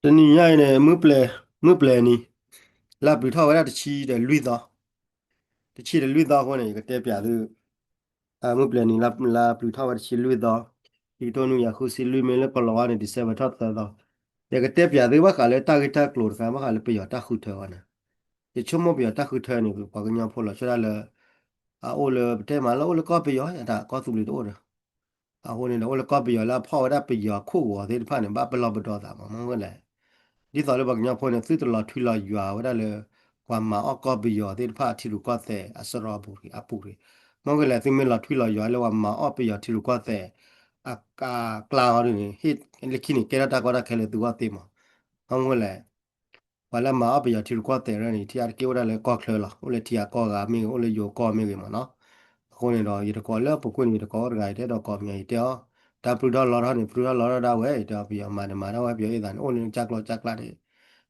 တနံၤညါအံၤန့ၣ် မုၢ်ပျဲၤနံၤ, လါပျုၤထီၣ်ဝဲဒၣ်တဆံဒီးလွံၢ်သီ, တဆံဒီးလွံၢ်သီအဃိန့ၣ် ယကတဲပၠးသု, မုၢ်ပျဲၤနံၤ လါပျုၤထီၣ်ဝဲတဆံလွံၢ်သီ, ခံကထိနွံကယၤဃုဆံလွံၢ် မ့ၢ်လၢကီၢ်လီၤဝါန့ၣ် December ထီၣ်သၢသီ, ယကတဲပၠးသုဘၣ်ဃးလၢတၢ်ဂ့ၢ်တၢ်ကျိၤတခါ ဘၣ်ဃးလၢပယီၤတၢ်ဃုထၢအဂီၢ်န့ၣ်, ယဆိကမိၣ်ပယီၤတၢ်ဃုထၢန့ၣ် ပှၤကညီဖိလီၤဆီဒၣ်လၢ အအိၣ်လၢပတဲမးလၢအိၣ်လၢကီၢ်ပယီၤ အတၢ်ကီၢ်သူလ့ၤတအိၣ်ဒီး အဃိန့ၣ်ဒီး အိၣ်လၢကီၢ်ပယီၤလၢအဖီၣ်ဝဲဒၣ်ပယီၤခိၣ်ဂီၤသ့ၣ်တဖၣ်န့ၣ် ဘၣ်ပလီၢ်ပဒီသးမး မ့ၢ်ဝဲလဲၣ်. ဒ်သိးလၢပှၤကညီဖိန့ၣ် သုတလီၤထွံလီၤယွၤဝဲဒၣ်လၢ ပှၤမၤအီၣ်ကီၢ်ပယီၤသ့ၣ်တဖၣ်အထံရူၢ်ကီၢ်သဲးအစရီပူၤအပူၤတဂ့ၤ. မ့ၢ်ဝဲလဲၣ်သုမ့ၢ်လီၤထွံလီၤယွၤလၢပှၤမၤအီၣ်ပယီၤထံရူၢ်ကီၢ်သဲး အကျါအီၤဒ်န့ၣ် ဟ့ၣ်လၢခံန့ၣ် ကဲထီၣ်တၢ်ကီတၢ်ခဲလၢသုဂီၢ်သ့မး. မ့ၢ်ဝဲလဲၣ် ပှၤလၢမၤအီၣ်ပယီၤထံရူၢ်ကီၢ်သဲးရၢန့ၣ် ထံအါတက့ၢ်အိၣ်ဒၣ်လၢကီၢ်ချၢလီၤ. အိၣ်လၢထံဂၤကီၢ်ဂၤမ့ၢ်ဂ့ၤ အိၣ်လၢယိၤကီၢ်မ့ၢ်ဂ့ၤမးနီၤ. အဃိန့ၣ်ဒီး ယတကိးလၢပူၤကွံာ်န့ၣ် ယတကိးအိၣ်တဂၤ ယတအဲၣ်ဒိးကိးမံၤ ယတဲအီၤ, တၢ်ပြုၢ်ထီၣ်လီထီၣ်န့ၣ် ပြုၢ်ထီၣ်လီထီၣ်ဒၣ်ဝဲ ယတဲအီၤ ပယီၤမၤန့ၣ်မၤဒၣ်ဝဲ ပယီၤအ့ၣ်သးန့ၣ် အိၣ်လၢကၢ်ကျီၢ်ကၢ်ကျါန့ၣ်,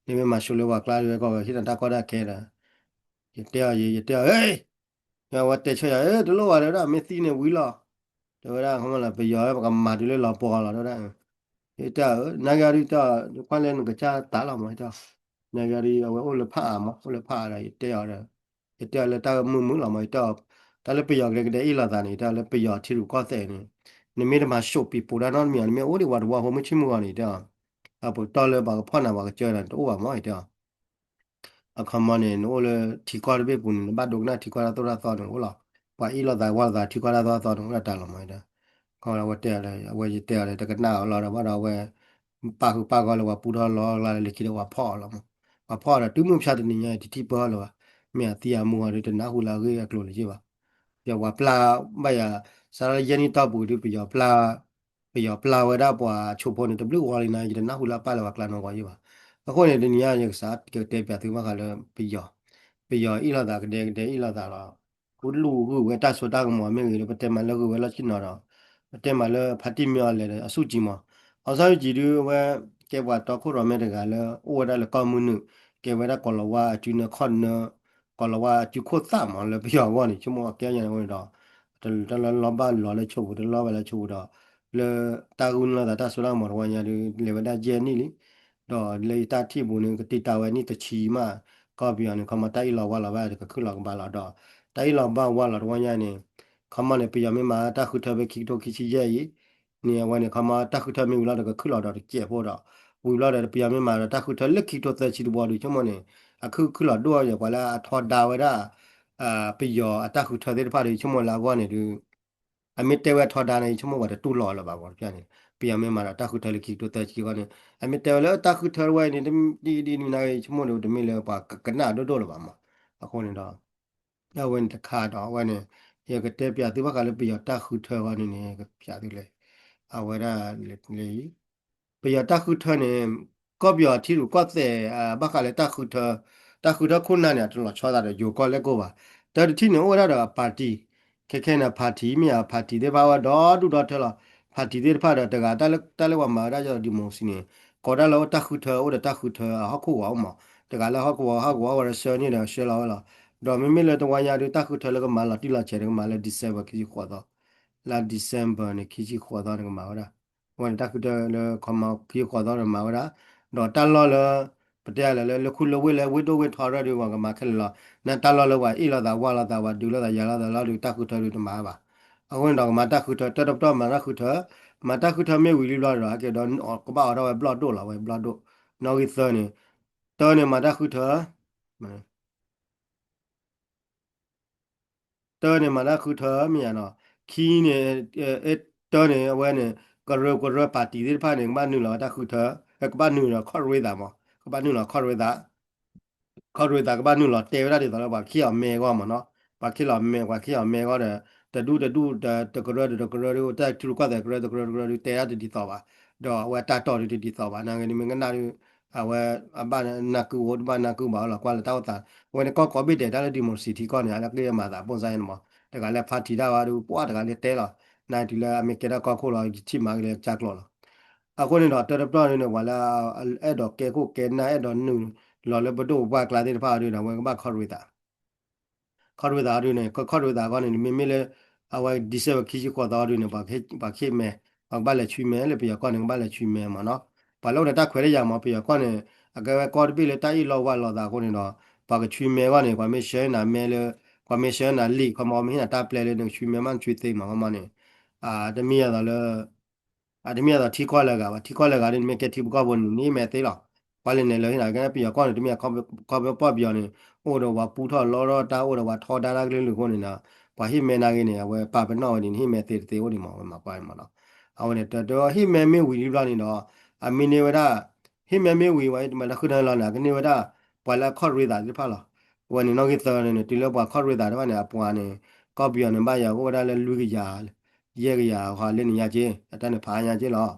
နမ့ၢ်မၤဆိလၢပှၤကျါဒ်ဝဲကီၢ်ဝဲ ဟ့ၣ်နၤတၢ်ကီတၢ်ခဲဒီး ယတဲအီၤ ယ ယတဲအီၤ ဟ့ၣ် အဝဲတဲဆၢယၤ အၢ တလိၣ်ဘၣ်တဲဝဲဒၣ် မ့ၢ်သံန့ၣ်ဝံၤလီၤ. တဲဝဲဒၣ် ခီမီလၢပယီၤဝဲ ပကမၤတုၤလၢလီၤပှီၢ်လီၤ တဲဝဲဒၣ်. ယတဲအီၤ နၤက့ၤအီၤဒ်တဲအီၤ ကွၢ်လၢနကစၢ်သးလီၤမး ယတဲအီၤ. နၤက့ၤအီၤဒ် အဝဲအိၣ်လၢဖၣ်အါမး အိၣ်လၢဖၣ်အါဒီး ယတဲအီၤဒီး ယတဲအီၤလၢတၢ်မုာ်မုာ်လီၤမး ယတဲအီၤ တၢ်လၢပယီၤကဒဲကဒဲအ့ၣ်လိာ်သးန့ၣ် ယတဲအီၤလၢပယီၤထံရူၢ်ကီၢ်သဲးန့ၣ် နမ့ၢ်တမၤၡိးပံၤပိၤတၢ်နီတမံၤအီၤ နမ့ၢ်အိၣ်ဒံးဝဲတဝီဖိမုၢ်ဆ့ၣ်မုၢ်ဂီၤန့ၣ် ယတဲအီၤ အပတီၢ်လၢပှၤကဖီၣ်နၤပှၤကစၢနၤန့ၣ် တအိၣ်ဘၣ်မး ယတဲအီၤ အခီမီန့ၣ် နအိၣ်လၢထံကီၢ်တဘ့ၣ်ပူၤန့ၣ် နဘၣ်ဒိကနၣ်ထံကီၢ်တၢ်သိၣ်တၢ်သီန့ၣ်အိၣ်လီၤ. ပှၤအ့ၣ်လိာ်သးဝီလိာ်သးထံကီၢ်တၢ်သိၣ်တၢ်သီန့ၣ် အိၣ်ဒၣ်တၢ်လီၤမးဒီး ခီဝဲတဲအီၤဒီး အဝဲယတဲအီၤဒီး တကနၣ်အီၤလီၤဒီး ဘၣ်ဒီးအဝဲ ပာ်ဃုာ်ပာ်ဂီၤလၢပှၤပူထီၣ်လီၤလၢခံဒီးပှၤဖီၣ်အီၤလီၤမး. ပှၤဖီၣ်အီၤဒီး တုၤမုၢ်မဆါတနံၤညါအံၤ တထံၣ်ပၢၢ်လၢၤဘၣ်. မ့ၢ်အသံအမူအီၤဒီး တနၢ်ဟူလၢအဂ့ၢ်အကျိၤလၢၤဘၣ်. ပယီၤပျၢ်ဘၣ်ယၤ စးထီၣ်လၢယဲၢ်နံၣ်တီၢ်ပူၤဒီး ပယီၤပျၢ် ပယီၤပျၢ်ဝဲဒၣ်ပှၤဆိဖိန့ၣ် တဘျုးဂီၤလံနၤ ယတနၢ်ဟူလၢအပာ်လၢပှၤကျါနီၢ်ဂီၤယဲၢ်ဘၣ်. အဃိန့ၣ် တနံၤညါယကစးကတဲပၠးသုဘၣ်ဃးလၢပယီၤ, ပယီၤအ့ၣ်လိာ်သးကဒဲကဒဲအ့ၣ်လိာ်သးလီၤ. ဃုလူၤဂုာ်ဝဲတၢ်စိတၢ်ကမီၤမ့ၢ်ဂ့ၤဒီး ပတဲမးလၢဂုာ်ဝဲလီၢ်ဆ့ၣ်နီၤဒီး ပတဲမးလၢဖါတံၢ်မ့ၢ်အီၤလဲၤဒီး အစူၣ်ကံမး, အီစၢ်စူၣ်ကံဒုးအဝဲ ကဲပှၤတီခိၣ်ရိၣ်မဲတဂၤလၢ အိၣ်ဝဲဒၣ်လၢကီၢ်မုၢ်နုာ်, ကဲဝဲဒၣ်ကီၤလၤဝါအစုနၢခီၣ်နၢ ကီၤလၤဝါအစုခိၣ်သၣ်မး လၢပယီၤအဂီၢ်န့ၣ် ဆိကမိၣ်အကဲညါန့ၣ်အဃိန့ၣ်ဒီး တလၢလီၤဘၣ်လီၤလၢဆိပူၤ တလီၤဘၣ်လၢဆိပူၤဒီး လၢတၢ်ဂုာ်န့ၢ်လိာ်သးတၢ်စိတၢ်ကမီၤတဝီညါဒုး လဲၤဝဲဒၣ်ယဲၢ်နံၣ်လံ. ဒီးလၢယတၢ်ထံၣ်ပူၤန့ၣ် ကတံာ်တာ်ဝဲနံၣ်တဆံမး ကီၢ်ပယီၤန့ၣ် ခီမီတၢ်အ့ၣ်လိာ်ဝါလိာ်ဘၣ်ဒီး ကခုၣ်လီၤကဘၣ်လီၤဒီး တၢ်အ့ၣ်လိာ်ဘၣ်ဝါလိာ်တဝီညါန့ၣ် ခီမီန့ၣ် ပယီၤမ့ၢ်မၤတၢ်ဃုထၢဖဲခံကထိခံဆံယဲၢ်အံၤ န့ၣ်အဝဲန့ၣ် ခီမီတၢ်ဃုထၢမ့ၢ်ဝံၤလီၤဒီး ကခုၣ်လီၤဒီးတစဲးဖိဒီး ဝံၤဘျီဒီး ပယီၤမ့ၢ်မၤဒီးတၢ်ဃုထၢလၢခံကထိသၢဆံတဝီဒီး ဆိကမိၣ်န့ၣ် အခုၣ်ခုၣ်လီၤဒိၣ်အီၤ ပှၤလၢအထီဒါဝဲဒၣ် ပယီၤအတၢ်ဃုထၢသ့ၣ်တဖၣ်ဒီး ယဆိကမိၣ်လၢအဂီၢ်န့ၣ်ဒုး အမ့ၢ်တဲဝဲထီဒါန့ၣ် ယဆိကမိၣ်ပှၤတတူၢ်လိာ်လၢၤဘၣ် ပှၤတဖၣ်န့ၣ် ပယီၤမ့ၢ်မၤဒီးတၢ်ဃုထၢလၢခံကထိသၢဆံအဂီၢ်န့ၣ် အမ့ၢ်တဲဝဲလၢတၢ်ဃုထၢဝဲန့ၣ် ဒ်ဒ်နၤ ယဆိကမိၣ်ဒီး တမ့ၢ်လၢပှၤကကနၣ်ဒိၣ်ဒိၣ်လၢၤဘၣ်မး အဃိန့ၣ်ဒီး အဝဲန့ၣ်တခါဒီး အဝဲန့ၣ် ယကတဲပၠးသုဘၣ်ဃးလၢပယီၤတၢ်ဃုထၢအဂီၢ်န့ၣ်န့ၣ် ကပၠးသုလၢ အဝဲဒၣ်လၢ ပယီၤတၢ်ဃုထၢန့ၣ် ကီၢ်ပယီၤထံရူၢ်ကီၢ်သဲး ဘၣ်ဃးလၢတၢ်ဃုထၢ တၢ်ဃုထၢခိၣ်နၢ်န့ၣ် အတလီၤဆီသးဒီးယိၤကီၢ်လဲၣ်ကိၢ်ဘၣ်. တၢ်တထံၣ်န့ၣ် အိၣ်ဝဲဒၣ်ဒီး party ခဲခဲန့ၣ် party မ့ၢ်ယါ party သ့ၣ်တဖၣ်ဝဲဒီဒူၣ်ဒီထၢလီၤ. party သ့ၣ်တဖၣ်ဒီးတဂၤ တၢ်လၢပှၤမၤဝဲဒၣ် democracy န့ၣ် ကိးဒၣ်လၢအိၣ်တၢ်ဃုထၢ အိၣ်ဒီးတၢ်ဃုထၢအဟီၣ်ခိၣ်ဂီၤအိၣ်မး တဂၤလၢဟီၣ်ခိၣ်ဂီၤ ဟီၣ်ခိၣ်ဂီၤဝဲဒီးဆှၢန့ၢ်ဒီးဆှၢလီၤဝဲလီၤ. ဒီးမ့မ့ၢ်လၢတဝီညါဒုး တၢ်ဃုထၢလၢကမၤလီၤတံၢ်လီၤဆဲးဒီးကမၤလၢ December ခံဆံဃိးသီ လါ December န့ၣ် ခံဆံဃိးသီန့ၣ်ကမၤဝဲဒၣ်. အဝဲန့ၣ်တၢ်ဃုထၢလၢခီမီခံဆံဃိးသီန့ၣ်မၤဝဲဒၣ်. ဒီးတၢ်လီၢ်လၢ ပတဲလၢ လၢခုၣ်လၢဝ့ၢ်လၢဝ့ၢ်ဒိၣ်ဝ့ၢ်ထီရၢၣ်ဒုး ပှၤကမၤခဲလၢာ်လီၤ. နတၢ်လီၢ်လၢပှၤအ့ၣ်လိာ်သးဝါလိာ်သး ပှၤဒုးလိာ်သးယၤလိာ်သးလီၤဒုး တၢ်ဃုထၢဒုးတမၤဘၣ်. အဃိန့ၣ်ဒီးကမၤတၢ်ဃုထၢ တၢတပတီၢ်မၤတၢ်ဃုထၢ, မၤတၢ်ဃုထၢမ့ၢ်ဝံၤလံဘျီဒီး ဟဲက့ၤဒီး ကဘၣ်အိးထီၣ်ဝဲဘျီၣ်ဒိၣ်လီၤ ဝဲဘျီၣ်ဒိၣ်. နီၣ်ဂံၢ်သၢန့ၣ် တၢန့ၣ်မၤတၢ်ဃုထၢ တၢန့ၣ်မၤတၢ်ဃုထၢမ့ၢ်ယါနီၤ, ခံန့ၣ် တၢန့ၣ် အဝဲန့ၣ် ကရၢကရၢ party သ့ၣ်တဖၣ်န့ၣ် ကဘၣ်နုာ်လီၤတၢ်ဃုထၢ, ကဘၣ်နုာ်လီၤခီၣ်ရ့သးမး, ကဘၣ်နုာ်လီၤခီၣ်ရ့သး, ခီၣ်ရ့သး ကဘၣ်နုာ်လီၤတဲဝဲဒၣ်ဒ်သိးလၢပှၤကဟ့ၣ်အီၤမဲအဂီၢ်မးနီၤ, ပှၤကဟ့ၣ်အီၤမဲ, ပှၤကဟ့ၣ်အီၤမဲအဂီၢ်ဒီး တဒူၣ်တဒူၣ် တကရၢတကရၢဒီး တၢ်ထံရူၢ်ကီၢ်သဲးကရၢတကရၢတကရၢဒီး တဲဒၣ်တဒ်သိးဘၣ်, ဒီးအဝဲတၢ်တီၢ်ဒုးတဒ်သိးဘၣ်, နာ်ဂ့ၤန့ၣ်မ့ၢ်ကနၣ်ဒုး အဝဲအဘၣ်နၢ်ကုအိၣ် တဘၣ်နၢ်ကုဘၣ်အလီၤကွၢ်လၢတၢ်အိၣ်သး, အဝဲန့ၣ်ကီၢ်ကိးဘ့ၣ်ဒဲးတၢ်လၢ democracy ထံကီၢ်န့ၣ် အလၢက့မၤသးပိၢ်စါန့ၣ်မး, တဂၤလၢ party ဒၣ်ဝဲဒုး ပှၤတဂၤလၢတဲလီၤ, နာ်ဂ့ၤတုၤလၢအမ့ၢ်ကဲထီၣ်ကီၢ်ခိၣ်လီၤ ယထံၣ်မၤကလဲၤကၢ်ကျိၤလီၤ. အဃိန့ၣ်ဒီး တၢတပတီၢ်န့ၣ် ပှၤလၢအဲၣ်ဒိးကဲခိၣ်ကဲနၢ် အဲၣ်ဒိးနုာ်လီၤလၢပဒိၣ်ပပှၢ်ကျါသ့ၣ်တဖၣ်အီၤဒုးဒီး အဝဲကဘၣ်ခီၣ်ရ့သး ခီၣ်ရ့သးအီၤဒုးန့ၣ် ခီၣ်ရ့သးအဂီၢ်န့ၣ် မ့မ့ၢ်လၢ အဝဲ December ခံဆံဃိးသီအီၤဒုးန့ၣ် ပှၤကဟ့ၣ်မဲ, ပှၤကဘၣ်လဲၤဆွံမဲ လၢပယီၤကီၢ်န့ၣ် ကဘၣ်လဲၤဆွံမဲမးနီၤ, ပှၤလၢအိၣ်ဒီးတၢ်ခွဲးတၢ်ယာ်မ့ၢ် ပယီၤကီၢ်န့ၣ် အကဲဝဲကီၢ်တဘ့ၣ်လၢတၢ်အ့ၣ်လိာ်ဝါလိာ်သးအဃိန့ၣ်ဒီး ပှၤကဆွံမဲအဂီၢ်န့ၣ် ပှၤမ့ၢ်ဆှၢနၤမဲလၢ ပှၤမ့ၢ်ဆှၢနၤလံာ် ခီမီ မ့ၢ်ဟ့ၣ်နၤတၢ်ပျဲလၢ နကဆွံမဲမ့ၢ်နဆွံသ့မ့ၢ် ခီမီန့ၣ် တမ့ၢ်ယၤသိးလၢ အတမ့ၢ်အသိးထံကီၢ်လၢအဂၤဘၣ် ထံကီၢ်လၢအဂၤဒ်နမ့ၢ်ကဲထံဖိကီၢ်ဖိန့ၣ် နဟ့ၣ်မဲသ့လီၤ. ပှၤလဲၤနဲၤလၢဟ့ၣ်နၤကဲပယီၤကီၢ်န့ၣ် တမ့ၢ်ခီဖျိပီၢ်ပယီၤန့ၣ် အိၣ်ဒီးပှၤပူထီၣ်လီထီၣ်တၢ်အိၣ်ဒီးပှၤထီဒါတၢ်ကလုာ်ကလုာ်အဃိန့ၣ်ဒီး ပှၤဟ့ၣ်မဲနာ်က့န့ၣ် အဝဲပာ်ပနီၣ်ဝဲဒ်န့ၣ် ဟ့ၣ်မဲသ့တသ့အိၣ်ဒံးမး ဝဲမၤကွၢ်မးနီၤ. အဝဲန့ၣ် တဟ့ၣ်မဲမ့ၢ်ဝံၤလံဘျီန့ၣ်ဒီး အမ့ၢ်န့ၢ်ဝဲဒၣ် ဟ့ၣ်မဲမ့ၢ်ဝံၤဝဲ မၤတၢ်ဃုထၢလီၤန့ၣ် အကန့ၢ်ဝဲဒၣ် ပှၤလၢအခီၣ်ရ့သးသ့ၣ်တဖၣ်လီၤ. အဝဲန့ၣ်နီၣ်ဂံၢ်သၢန့ၣ် တုၤလၢပှၤခီၣ်ရ့သးတဖၣ်န့ၣ် အပှၤန့ၣ် ကီၢ်ပယီၤန့ၣ်ဘၣ်ယၤကအိၣ်ဝဲဒၣ်လၢလွံၢ်ကယၤ ယဲၢ်ကယၤဟီလၢန့ၣ်ညါက့ အတၢ်န့ၣ်ဖးအါညါက့လီၤ.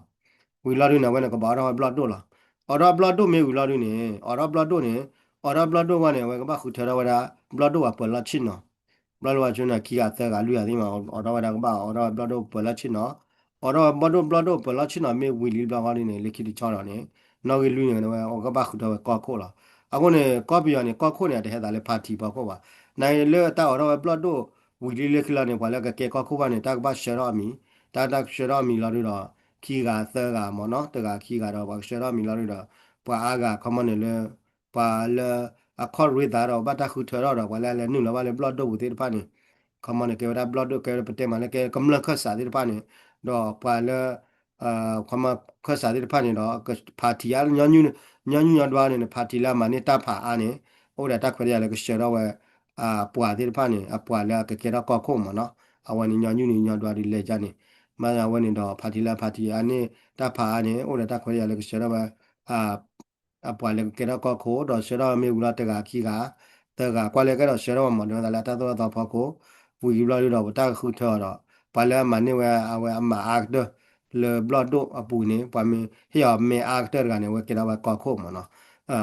ဝံၤလီၤဒုန့ၣ် အဝဲန့ၣ်ကဘၣ်အိးထီၣ်ဝဲဘျီၣ်ဒိၣ်လီၤ. အိးထီၣ်ဘျီၣ်ဒိၣ်မ့ၢ်ဝံၤလီၤဒုန့ၣ် အိးထီၣ်ဘျီၣ်ဒိၣ်န့ၣ် အိးထီၣ်ဘျီၣ်ဒိၣ်ဝဲန့ၣ် အဝဲကဘၣ်ဃုထၢထီၣ်ဝဲဒၣ် ဘျီၣ်ဒိၣ်ပှၤပၢၤလီၢ်ဆ့ၣ်နီၤ ဘျီၣ်ဒိၣ်ပှၤဆ့ၣ်နီၤ ခံဂၤသၢဂၤလွံၢ်ဂၤသ့ၣ်မး အိးထီၣ်ဝဲဒၣ်ကဘၣ်အိးထီၣ်ဝဲဘျီၣ်ဒိၣ်ပၢၤလီၢ်ဆ့ၣ်နီၤ အိးထီၣ်ဝဲဘျီၣ်ဒိၣ်ဘျီၣ်ဒိၣ်ပၢၤလီၢ်ဆ့ၣ်နီၤ မ့ၢ်ဝံၤလံဘျီဃီဒုန့ၣ် လၢခံတဆီဒီးန့ၣ် နီၣ်ဂံၢ်လွံၢ်န့ၣ် အဝဲကဘၣ်ဃုထၢဝဲကီၢ်ခိၣ်လီၤ. အဃိန့ၣ် ကီၢ်ပယီၤန့ၣ် ကီၢ်ခိၣ်န့ၣ် အတဟဲသးလၢ party ဖီခိၣ်ဘၣ်. နာ်က့လၢတၢ်အိးထီၣ်ဝဲဘျီၣ်ဒိၣ်ဝံၤလံလၢခံလီၤန့ၣ် ပှၤလၢကကဲကီၢ်ခိၣ်ဘၣ်န့ၣ် တၢ်ကဘၣ်ဆှၢထီၣ်အမံၤ တၢ်တၢ်ကဆှၢထီၣ်အမံၤလီၤဒုဒီး ခံဂၤသၢဂၤမ့ၢ်နီၤ တဂၤခံဂၤဒီး ပှၤကဆှၢထီၣ်အမံၤလီၤဒုဒီး ပှၤအါဂၤခီမီန့ၣ်လၢ ပှၤလၢအခီၣ်ရ့သးဒီးဘၣ်တၢ်ဃုထၢထီၣ်ဒီး ပှၤလၢအလဲၤနုာ်လီၤဘၣ်လၢဘျီၣ်ဒိၣ်ပူၤသ့ၣ်တဖၣ်န့ၣ် ခီမီန့ၣ် ကဲဝဲဒၣ်ဘျီၣ်ဒိၣ် ကဲဝဲဒၣ်ပတဲမးလၢကဲကမျၢၢ်ခၢၣ်စးသ့ၣ်တဖၣ်န့ၣ် ဒီးပှၤလၢ ခီမီခၢၣ်စးသ့ၣ်တဖၣ်န့ၣ်ဒီး party အါ ညီနုၢ်ညီဒွါန့ၣ် party လၢအမၤန့ၢ်တၢ်ဖးအါန့ၣ် အိၣ်ဒီးတၢ်ခွဲးတၢ်ယာ်လၢကဆှၢထီၣ်ဝဲ အပှၤသ့ၣ်တဖၣ်န့ၣ် အပှၤလၢအကကဲထီၣ်ကီၢ်ခိၣ်မ့ၢ်နီၤ အဝဲန့ၣ်ညီနုၢ်န့ၣ်ညီဒွါဒ်လဲၣ်ကန့ၣ် မ့ၢ်အဝဲန့ၣ်ဒီး party လၢ party အါန့ၢ်တၢ်ဖးအါန့ၣ် အိၣ်ဒီးတၢ်ခွဲးတၢ်ယာ်လၢကဆှၢထီၣ်ဝဲ အပှၤလၢကကဲထီၣ်ကီၢ်ခိၣ် ဒီးဆှၢထီၣ်မ့ၢ်ဝံၤလီၤတဂၤခံဂၤ သၢဂၤကွၢ်လၢကဲထီၣ်ဆှၢထီၣ်ဝဲမ့ၢ် ဒ်သိးလၢတၢ်သိၣ်တၢ်သီဖီခိၣ် ဝံၤလံဘျီဒုဒီး ပတၢ်ဃုထၢအီၤဒီး ပှၤလၢအမၤန့ၢ်ဝဲအဝဲအမၤအါကတၢၢ် လၢဘျီၣ်ဒိၣ်အပူၤန့ၣ် ပှၤမ့ၢ်ဟ့ၣ်အီၤမဲအါကတၢၢ်တဂၤန့ၣ် အဝဲကဲထီၣ်ဝဲကီၢ်ခိၣ်မ့ၢ်နီၤ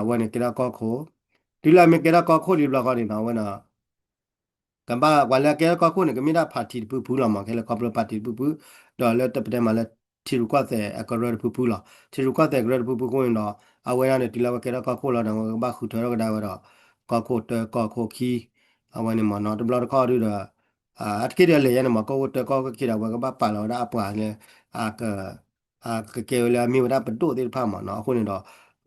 အဝဲန့ၣ်ကဲထီၣ်ကီၢ်ခိၣ် တုၤလၢအမ့ၢ်ကဲထီၣ်ကီၢ်ခိၣ်လံဘျီဃီန့ၣ်ဒီး အဝဲန့ၣ် ကဘၣ်ပှၤလၢအကဲထီၣ်ကီၢ်ခိၣ်န့ၣ် ကမ့ၢ်ဒၣ် party တဖုဖုလီၤမ့ၢ် ခဲလၢာ်ခီဖျိ party တဖုဖု ဒီးလၢပတဲမးလၢ ထံရူၢ်ကီၢ်သဲးအကရၢတဖုဖုလီၤ. ထံရူၢ်ကီၢ်သဲးကရၢတဖုဖုအဃိန့ၣ်ဒီး အဝဲဒၣ်န့ၣ် တုၤလၢအဝဲကဲထီၣ်ကီၢ်ခိၣ်လီၤန့ၣ် အဝဲကဘၣ်ဃုထၢထီၣ်ကဒါဝဲဒီး ကီၢ်ခိၣ်တၢကီၢ်ခိၣ်ခံ အဝဲန့ၣ်မ့ၢ်နီၤ တဘျီတခီၣ်ဒုဒီး အါတက့ၢ်ဒီးလဲၤယါန့ၣ်မ့ၢ် ကီၢ်ခိၣ်တၢကီၢ်ခိၣ်ခံဒီး အဝဲကဘၣ်ပာ်လီၤဝဲဒၣ်အပှၤလၢ အ ကကဲဝဲလၢအမ့ၢ်ဝဲဒၣ်ပဒိၣ်သ့ၣ်တဖၣ်မ့ၢ်နီၤ. အဃိန့ၣ်ဒီး